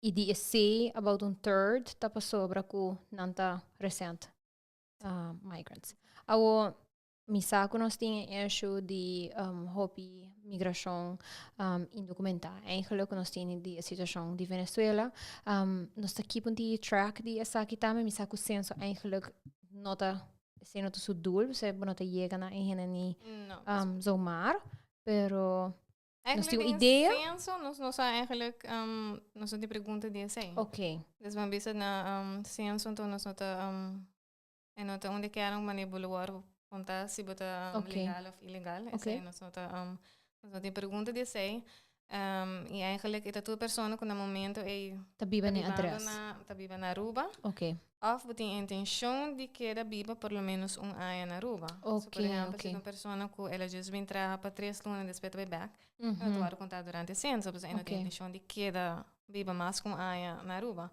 I di esei about un third ta pasobra ku nan ta recent migrants. Awo mi sa ku nos tin e issue di hopi migrashon indokumentá. Eigenlijk ku nos tin di e situashon di Venezuela. Nos ta keep un di track di esaki tambe. Mi sa ku censo eigenlijk no ta, esei no ta su doel, pasobra bo no ta yega na e hende ni zomaar. Pero Nos tin un idea? Censo, nos no sa eigenlijk, nos no tin pregunta di esei. Ok. Dus ban bisa na censo, enton nos no ta, e no ta unda kier un manera bo lo wòrdu konta si bo ta legal of ilegal. Esei nos no ta, nos no tin pregunta di esei. I eigenlijk e ta tur persona ku na momento ei Ta biba na e adres. Ta biba na Aruba. Ok. Of bo tin intencion di keda biba por lo menos un aña na Aruba. So, por ehempel, si ta un persona cu el a just bin traha pa 3 luna y despues ta bay bek, e no ta worde conta durante e censo, pasobra e no tin intencion di keda biba mas cu un aña na Aruba.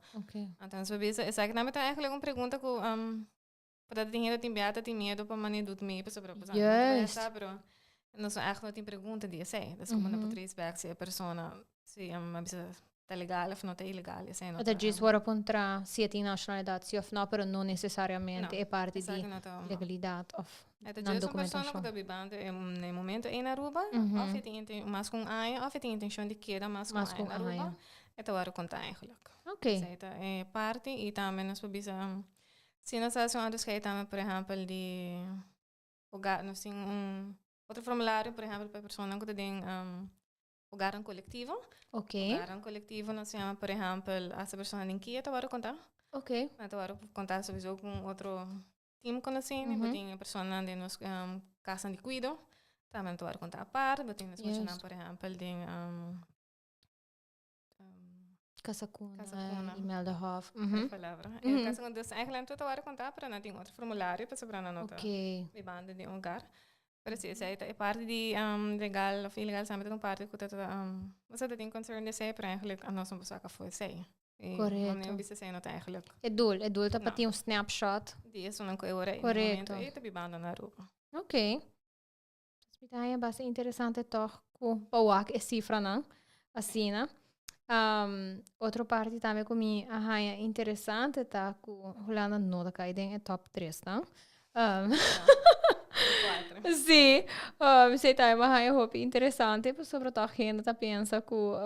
Entonces, bo bisa, esaki tambe ta eigenlijk un pregunta cu por ta tin hende tin bia ta tin miedo pa mane doet mee, pasobra bo sa, pero nos no echt no tin pregunta di esey. Dus como no por trace back si e persona, si a bisa ta legal of no ta ilegal, esey no ta. Ta djis wòrdu puntra si e tin nacionalidad si of no, pero no necesariamente e parti di legalidad of nan dokumentashon. E ta djis un persona cu ta bibando na e momento ey na Aruba, of e tin mas cu un aña, of e tin intencion di keda mas cu un aña na Aruba, e ta wòrdu conta eigenlijk. Esey ta e parti y tambe nos por bisa, si nos haci un onderscheid tambe por ehempel di hogar, nos tin un otro formulario por ehempel pa e personanan cu ta den hogarnan colectivo. Hogarnan colectivo nos yama por ehempel hasta persona den kia ta wòrdu kontá. Nan ta wòrdu kontá sowieso ku un otro team ku nos tin. Bo tin e personanan den nos kasnan di kuido tambe nan ta wòrdu kontá apart. Bo tin nos muchanan por ehempel den Casa Cuna, Casa Cuna. Imeldahof. Palabra. Casa Cuna, dus eigenlijk nan tur ta wòrdu kontá pero nan tin otro formulario pasobra nan no ta bibando den hogar. Pero si esei ta e parti di legal of ilegal semper ta un parti ku ta bo sa ta tin concern di esei pero eigenlijk nos no por saka afo esei. Korekto. Mi bisa esei no ta eigenlijk. E doel, e doel ta pa tin un snapshot. Di esunnan ku e ora ei na momento ei ta bibando na Aruba. Ok. Dus mi ta haña basta interesante tòg ku pa wak e sifranan asina. Otro parti tambe ku mi a haña interesante ta ku Hulanda no ta kai den e top tresnan. Sí, esei tambe mi a haña hopi interesante pasobra tòg hende ta pensa ku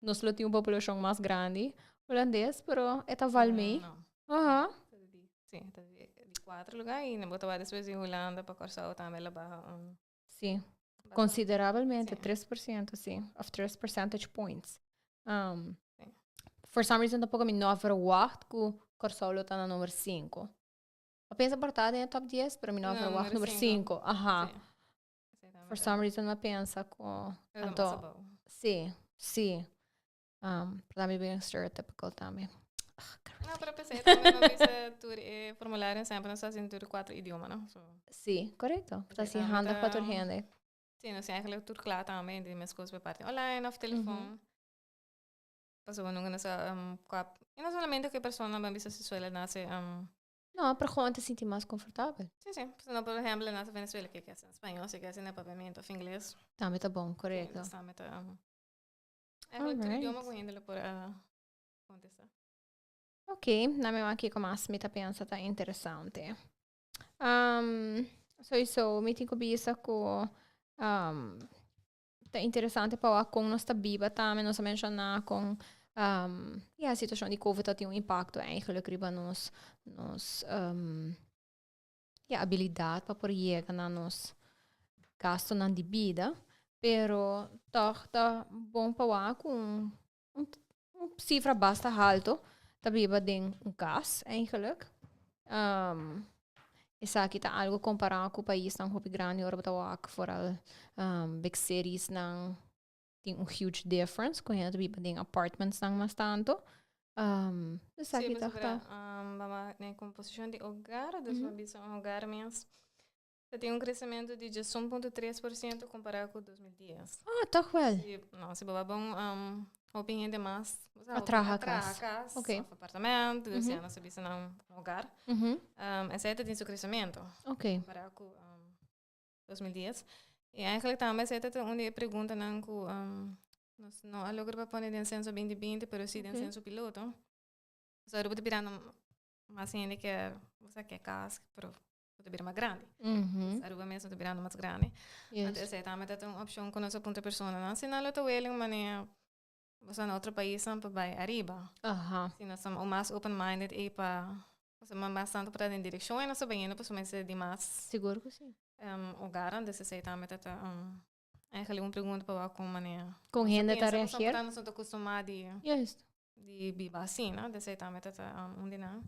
nos lo tin un populashon mas grandi hulandes, pero e ta val mee. No. Sí, ta di cuatro lugar y bo ta wak despues di Hulanda pa Kòrsou tambe lo baha un. Sí, considerablemente, 3%, sí, of 3 percentage points. For some reason tampoco mi no a verwacht ku Kòrsou lo ta na number 5. A pensa por ta den e top 10, pero mi no a verwacht number 5. Aha. For some reason mi a pensa ku anto, sí, sí. Pero tambe bien stereotypical tambe. No, pero pensé tambe no bisa tur e formulario semper nos hasi tur cuatro idioma, no? So. Sí, correcto. Ta así handig pa tur hende. Sí, nos eigenlijk tur kla tambe, di mes cos por parte online of telefoon. Pasobra nunca nos a kap, y no solamente cu e persona ban bisa si suele nace No, pero gewoon te sinti mas confortabel. Sí, sí. No, por ehempel, nace Venezuela, que ke español, si ke na papiamento of ingles. Tambe ta bon, correcto. Sí, tambe ta eigenlijk tur idioma cu hende lo por contesta. Ok, na mi wak kico mas mi ta pensa ta interesante. Sowieso mi tin cu bisa cu ta interesante pa wak con nos ta biba tambe. Nos a menciona con ya situacion di COVID ta tin un impacto eigenlijk riba nos ya habilidad pa por yega na nos gastonan di bida. Pero toch ta bon pa wak un cifra basta halto ta biba den un cas eigenlijk. Esaki ta algo compara cu paisnan hopi grandi ora bo ta wak vooral big cities nan tin un huge difference cu hende ta biba den apartments nan mas tanto. Esaki Sí, toch pasobra, ta. Mama, na composición di hogar, dus mm bisa un hogar mes, ta tin un crecimiento di 11.3% compara cu 2010. Ah, toch wel. Si, no, si bo bon hopi hende mas, A traha cas. Cas, of apartamento, dus ja, nos a bisa nan hogar. Esey ta tin su crecimiento compara cu 2010. Y eigenlijk tambe esey ta un di e preguntanan cu nos no a logra pa pone den censo 2020, pero si den censo piloto. So Aruba ta birando mas hende kier, osea, kier cas, pero ta bira mas grandi. Dus Aruba mes ta birando mas grandi. Anto esey tambe ta un opcion cu nos a puntra personanan si nan lo ta willing manera osea na otro paisnan pa bay ariba. Si nos ta mas open minded ey pa, osea mas tanto pa ta den direccion ey nos ta bayendo pasobra mester di mas. Sigur cu si. Hogarnan, dus esey tambe ta eigenlijk un pregunta pa wak con manera. Con hende ta reageer. Nos no ta acostuma di di biba asina, dus esey tambe ta un di nan.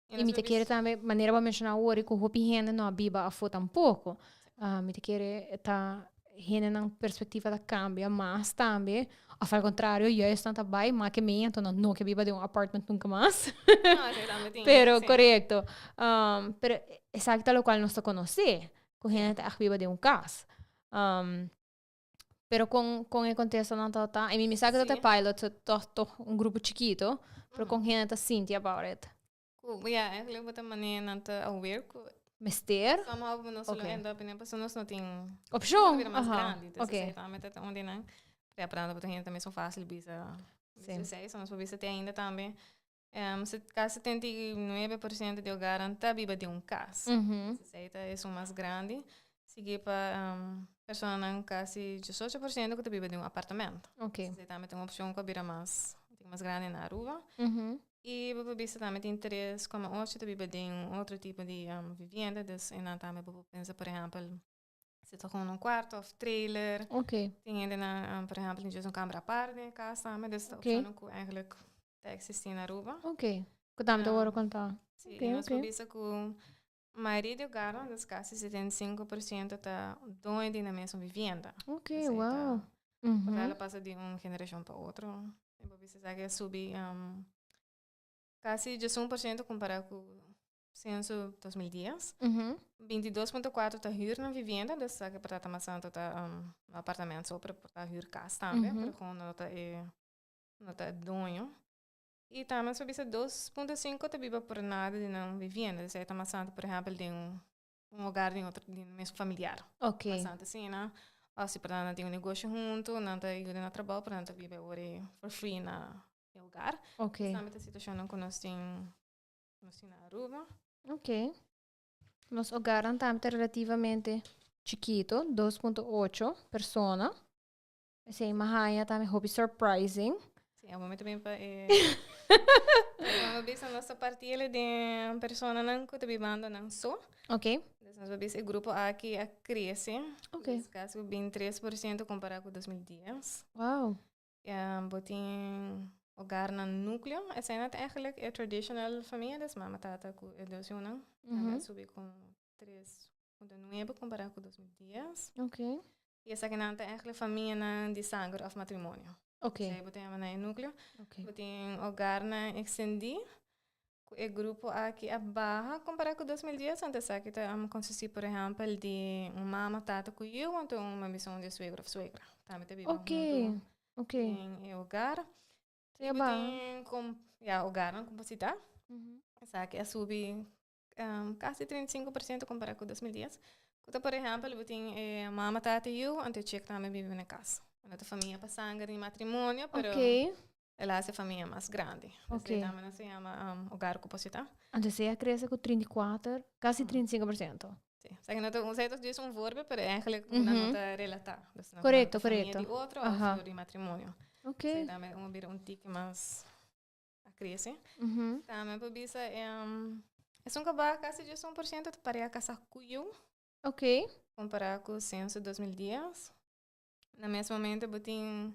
Y mi ta kere tambe, manera bo a menciona awor, cu hopi hende no a biba afo tampoco. Mi ta kere ta hendenan perspectiva ta cambia mas tambe, of al contrario, juist nan ta bay, ma ke mi, anto nan no ke biba den un apartment nunca mas. No, esey tambe tin, Pero, si. Correcto. Pero esaki ta locual nos ta conoce, cu hende ta echt biba den un cas. Pero con e contestanan ta ta? I mean, mi sa cu ta Si. pilot, so toch, toch un grupo chikito, pero con hende ta sinti about it? Cu, ja, eigenlijk bo ta manera nan ta aware cu Mester? somehow bo no solo end up in, pasobra nos no tin Opcion? bira mas grandi. Dus Oké. esey tambe ta un di nan. Preparando pa tur hende tambe son fácil bisa bisa esey, so nos por bisa te ainda tambe. Casi 79% di hogarnan ta biba den un cas. Esey ta esun mas grandi. Sigui pa personanan casi 18% cu ta biba den un apartamento. Esey tambe ta un opcion cu a bira mas, mas grandi na Aruba. Y bo por bisa tambe tin 3,8 ta biba den un otro tipo di vivienda. Dus enan tambe bo por pensa, por ehempel, si ta gewoon un cuarto of trailer. Tin hendenan, por ehempel, tin just un camber apart den e cas tambe. Dus ta opcionnan cu eigenlijk ta existi na Aruba. Ok. Cu tambe ta worde conta. Si, y nos por bisa cu mayoria di hogarnan, dus casi 75% ta doño di nan mesun vivienda. Esey ta Porque ela pasa di un generacion pa otro. Y bo bisa sa que a subi casi 11% compara cu censo 2010. 22.4 ta huur nan vivienda, dus sa que por ta mas tanto ta apartamento so, pero por ta huur cas tambe, pero gewoon no ta e, no ta e doño. Y tambe nos por bisa 2.5 ta biba por nada di nan vivienda, dus ta mas tanto, por ehempel, den un hogar di otro, di mes familiar. Mas tanto asina, of si por nan tin un negoshi hunto, nan ta yuda na trabou, pero nan ta biba ora for free na e hogar. Tambe ta situacionnan cu nos tin na Aruba. Ok. Nos hogarnan tambe ta relativamente chikito, 2.8 persona. Esey mi a haya tambe hopi surprising. Si, e momento bin pa e Nos a bisa nos ta parti ele den personanan cu ta bibando nan so. Dus nos a bisa e grupo aki a crece. Dus casi 23% compara cu 2010. Bo tin hogarnan nucleo. Esey nan ta eigenlijk e traditional famia, dus mama, tata cu e dos yiunan. A subi cu 3.9 compara cu 2010. Y esakinan ta eigenlijk famianan di sanger of matrimonio. Esey bo ta yama nan e nucleo. Bo tin hogarnan extendi. Cu e grupo aki a baha compara cu 2010, anto esaki ta consisti, por ehempel, di un mama, tata cu yiu, anto un mami un di suegro of suegra. Tambe ta biba hunto den e hogar. Sí, a Bo baha. tin ja, hogarnan composita. Esaki a subi casi 35% compara cu 2010. Cu ta, por ehempel, bo tin mama, tata y yiu, anto chick tambe biba na cas. No ta famia pa sanger ni matrimonio, pero el a haci famia mas grandi. Esey tambe nos ta yama hogar composita. Anto esey a crece cu 34, casi 35%. Si. Osea cu no ta, esey ta djis un voorbeeld, pero eigenlijk nan no ta relata. Dus nan ta famia di otro of di matrimonio. Esey tambe un bira un tiki mas a crece. Tambe por bisa esun cu a baha casi 11% ta pareha casa cu yiu. Compara cu censo 2010. Na mes momento bo tin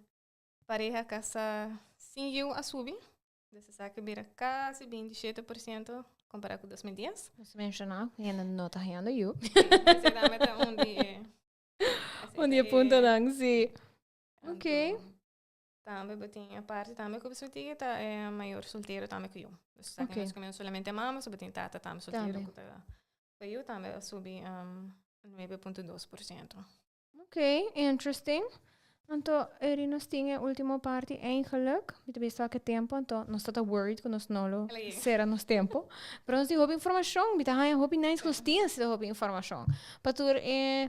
pareha casa sin yiu a subi. Dus esaki bira casi 27% compara cu 2010. Nos menciona cu hende no ta hayando yiu. Si, esey tambe ta un di e Un di e puntonan, si. Anto, Tambe bo tin e parti tambe ku bo tin ta e mayor soltero tambe ku yu. Dus esaki no es solamente mama, so bo tin tata tambe soltero ku ta ku yu tambe a subi 9,2%. Ok, interesting. Anto eri nos tin e ultimo parti eigenlijk. Mi ta bisa ke tempo, anto nos ta worried ku nos no lo sera nos tempo. Pero nos tin hopi informashon, mi ta haña hopi nice ku nos tin asina hopi informashon. Pa tur e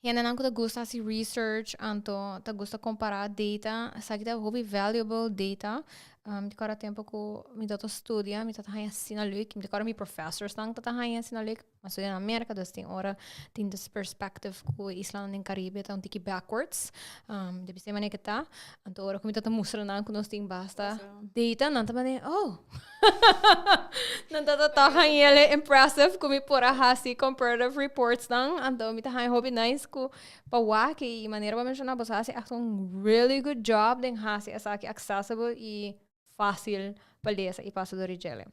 hendenan ku ta gusta hasi research, anto ta gusta kompará data, esaki ta hopi valuable data. Mi ta kòrda tempo ku mi tabata studia, mi tabata haña asina leuk, mi ta kòrda mi professorsnan tabata haña asina leuk. Mi a studia na Merka, dus tin ora tin this perspective ku e islanan den Karibe ta un tiki backwards. Debe ser manera ke ta. Anto ora ku mi tabata mustra nan ku nos tin basta data, nan ta manera, oh! Nan tabata tòg hañ'el impressive ku mi por a hasi comparative reports nan. Anto mi ta haña hopi nice ku pa wak i manera bo a menshoná boso a hasi ègt un really good job den hasi esaki accessible i fácil pa lesa i pasa dor di djele.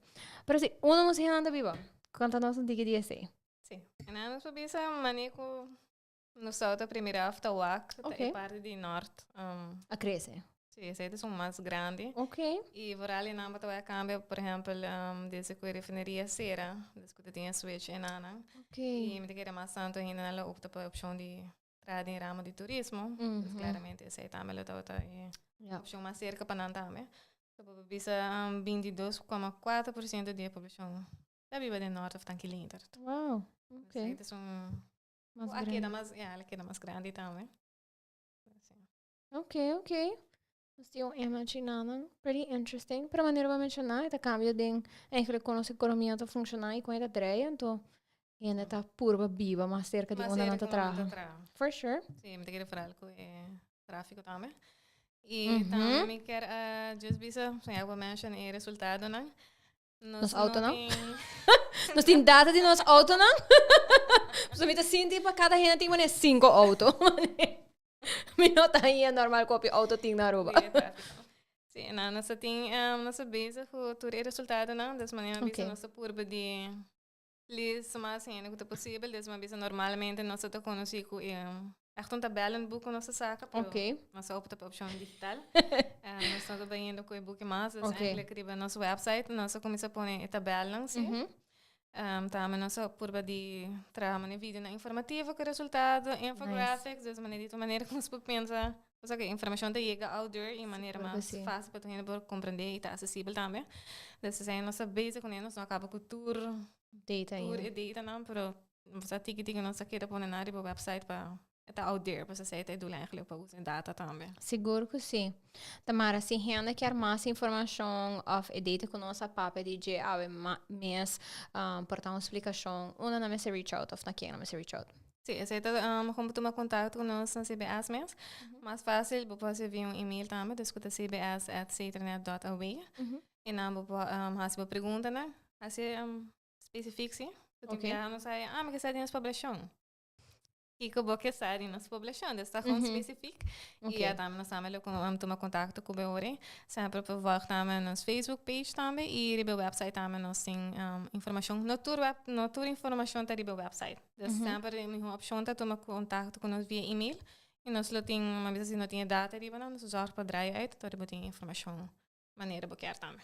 Pero si unda nos hendenan ta biba? Konta nos un tiki di esei. Sí. En nos por bisa mane ku nos ta primera af ta wak ta e parti di nort. A krese. Sí, esei ta esun mas grandi. I vooral e nan bo ta wak kambia, por ehèmpel, desde ku e refineria sera, desde ku ta tin e switch enanan. I mi ta kere mas tantu hendenan lo opta pa e opshon di traha den ramo di turismo. Dus claramente esei tambe lo tabata e opcion mas cerca pa nan tambe. So bo por bisa 22,4% di e poblacion ta biba den Noord of Tanki-Leendert. Wow, ok. Dus es un Mas a grandi. keda mas, ja, a keda mas grandi tambe. Sí. Ok, ok. Nos tin un image nan. Pretty interesting. Pero manera bo a menciona, e ta cambia den eigenlijk con nos economia ta funciona y con e ta draai. Anto hende ta purba biba mas cerca di Mas unda nan cerca ta unda nan ta traha. traha. For sure. Sí, mi ta kere vooral cu e trafico tambe. Y tambe mi kier a just bisa, so ya bo mention e resultadonan. Nos Nos no autonan? tin Nos tin data di nos autonan? Pasobra mi ta sinti pa kada hende tin manera cinco auto. Mi no ta haña normal ku hopi auto tin na Aruba. Sí, e tráfiko. Sí, no, nos ta tin, nos ta bezig ku tur e resultadonan, dus manera mi bisa nos ta purba di lees mas hende ku ta posibel, dus mi a bisa normalmente nos ta konosí ku e Echt un tabellenboek ku nos ta saka, pero nos a opta pa opshon digital. Nos no ta bayendo ku e buki mas, dus eigenlijk riba nos website nos a kuminsá pone e tabelnan si. Tambe nos a purba di traha manera videonan informativo ku e resultado, infographics, dus manera di tur manera ku nos por pensa, pasobra ku e informashon ta yega ouder i manera mas fásil pa tur hende por komprendé i ta asesibel tambe. Dus esei nos ta bezig kuné, nos no a kaba ku tur tur e datanan, pero Nos a tiki tiki nos a keda pone nan riba website pa e ta out there, pues esei ta e doel eigenlijk pa usa e data tambe. Sigur ku si. Tamara, si hende kier mas informashon òf e data ku nos a papia di dje awe mes por ta un splikashon, unda nan mester reach out òf na ken nan mester reach out? Si, esei ta kon bo tuma kontakto ku nos na CBS mes. Mas fásil bo por hasi via un email tambe, dus ku ta cbs at cternet dot aw. I nan bo por hasi bo preguntanan. Hasi Specifiek, sí. So tin biaha nos a ah, mi ke sa di nos poblashon. Kiko bo ke sa di nos poblashon? Dus ta gewoon specifiek. I ya tambe nos tambe lo tuma kontakto ku bo ori. Semper por volg tambe nos Facebook page tambe i riba e website tambe nos tin informashon. No tur web, no tur informashon ta riba e website. Dus semper e mihó opshon ta tuma kontakto ku nos via email. I nos lo tin, mi a bisa si no tin e data riba nan, nos lo zòrg pa draai uit tot bo tin informashon. manera bo kier tambe.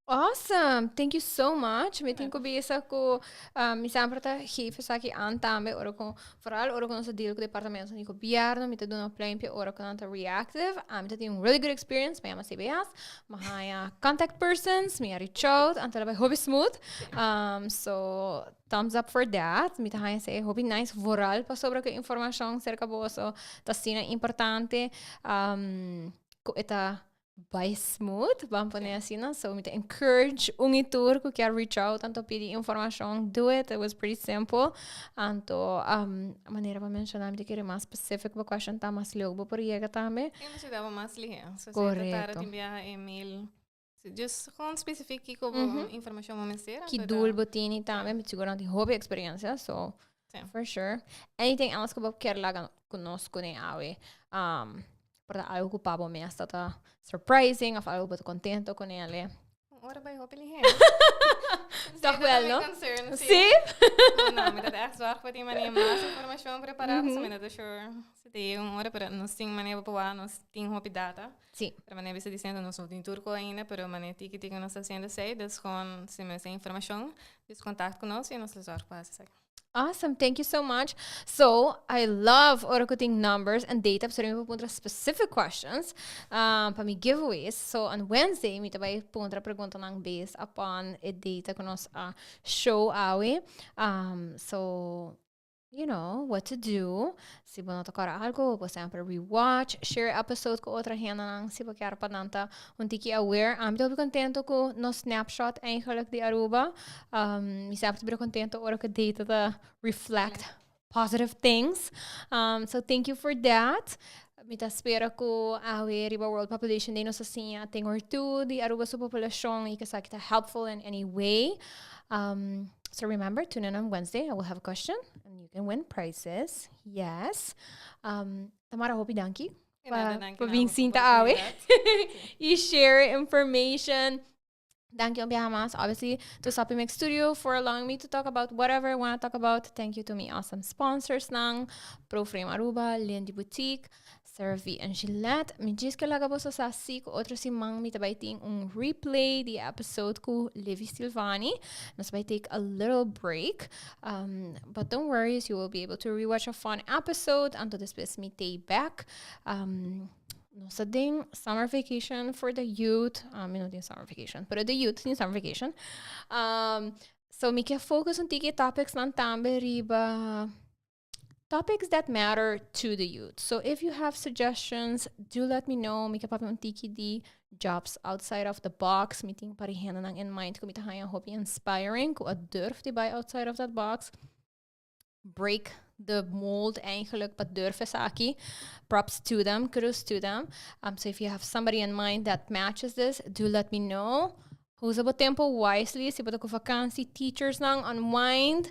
Awesome! Thank you so much. Mi tin ku bisa ku mi semper ta geef esaki aan tambe ora ku, vooral ora ku nos ta deal ku departamento di gobierno, mi ta duna pluimpje ora ku nan ta reactive. Ami ta tin un really good experience, mi yama CBS, mi haña contact persons, mi a reach out, anto a bai hopi smooth. So thumbs up for that. Mi ta haña esei hopi nice, vooral pasobra ku e informashon serka boso ta asina importante ku e ta bai smooth, ban pone asina. So mi ta encourage un y tur ku kier reach out anto pidi informashon, do it. It was pretty simple. Anto um, manera bo menshoná mi ta kere mas specific bo question ta mas leu bo por yega tambe. I nos yudaba mas lihé. So si e ta tarda tin biaha email. Just gewoon specifiek kiko bo informashon bo mester. Ki doel bo tini tambe. Mi sigur nan tin hopi experiencia, so for sure. Anything else ku bo kier laga ku nos kuné awe? Um, por ta algo ku pa bo mes ta ta surprising of algo bo ta contento kuné ale? Ora bai hopi lihe. Toch wel, no? Concern, Si? Si. No, mi ta echt zorg pa tin manera mas informacion prepara, mm -hmm. Mi sure si tin un ora, pero nos tin manera pa nos tin hopi data. Pero manera bisa diciendo, nos no tin turco ainda, pero manera tiki tiki nos ta haciendo esey, dus gewoon si mester informacion, dus contact cu nos y nos lo zorg pa haci esaki. Awesome, thank you so much. So, I love ora cu tin numbers and data, pasobra mi por puntra specific questions pa mi giveaways. So, on Wednesday mi ta bay puntra preguntanan based upon e data cu nos a show awe. So, you know what to do. Si bo no ta cora algo, bo por semper rewatch, share e episode cu otro hendenan si bo kier pa nan ta un tiki aware. Ami ta hopi contento cu nos snapshot eigenlijk di Aruba. Mi semper ta bira contento ora cu data ta reflect positive things. So thank you for that. Mi ta spera cu awe riba World Population Day nos a siña thing or two di Aruba su populacion y cu esaki ta helpful in any way. So remember, tune in on Wednesday. I will have a question and you can win prizes. Yes. Tamara, hopi danki pa bin sinta awe y share information. Danki un biaha mas, obviously, to Sapi Mix Studio for allowing me to talk about whatever I want to talk about. Thank you to my awesome sponsors nan, ProFrame Aruba, Lindy Boutique, CeraVe and Gillette. Mi djis ke laga boso sa si ku otro siman mi ta bai tin un replay di episode ku Livy Silvani. Nos bai take a little break. But don't worry, you will be able to rewatch a fun episode. Anto despues mi t'ei back. Nos ta den summer vacation for the youth. Mi no tin summer vacation, pero the youth tin summer vacation. So mi ke focus un tiki topics nan tambe riba topics that matter to the youth. So if you have suggestions, do let me know. Mi ke papia un tiki di jobs outside of the box. Mi tin par di hendenan in mind ku mi ta haña hopi inspiring, ku a durf di bai outside of that box. Break the mold eigenlijk pa durf esaki. Props to them, kudos to them. So if you have somebody in mind that matches this, do let me know. Usa bo tempo wisely, si bo ta ku vakantie, teachers nan, unwind,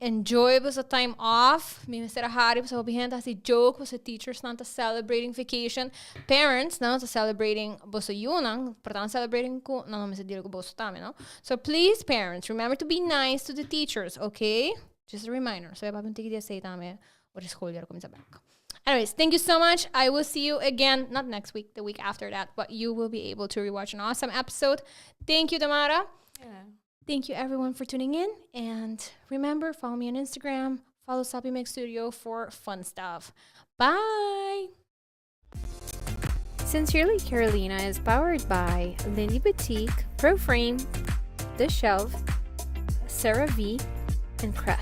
enjoy boso time off. Mi mester a hari pasobra hopi hende ta hasi joke boso teachers nan ta celebrating vacation. Parents nan ta celebrating boso yunan, por ta nan celebrating ku nan no mester deal ku boso tambe, no? So please parents, remember to be nice to the teachers, okay? Just a reminder. So e papia un tiki di esei tambe ora e schooljaar cuminsa bek. Anyways, thank you so much. I will see you again, not next week, the week after that, but you will be able to rewatch an awesome episode. Thank you, Damara. Yeah. Thank you everyone for tuning in. And remember, follow me on Instagram, follow Sapi Mix Studio for fun stuff. Bye! Sincerely Carolina is powered by Lindy Boutique, ProFrame, The Shelf, CeraVe, and Crest.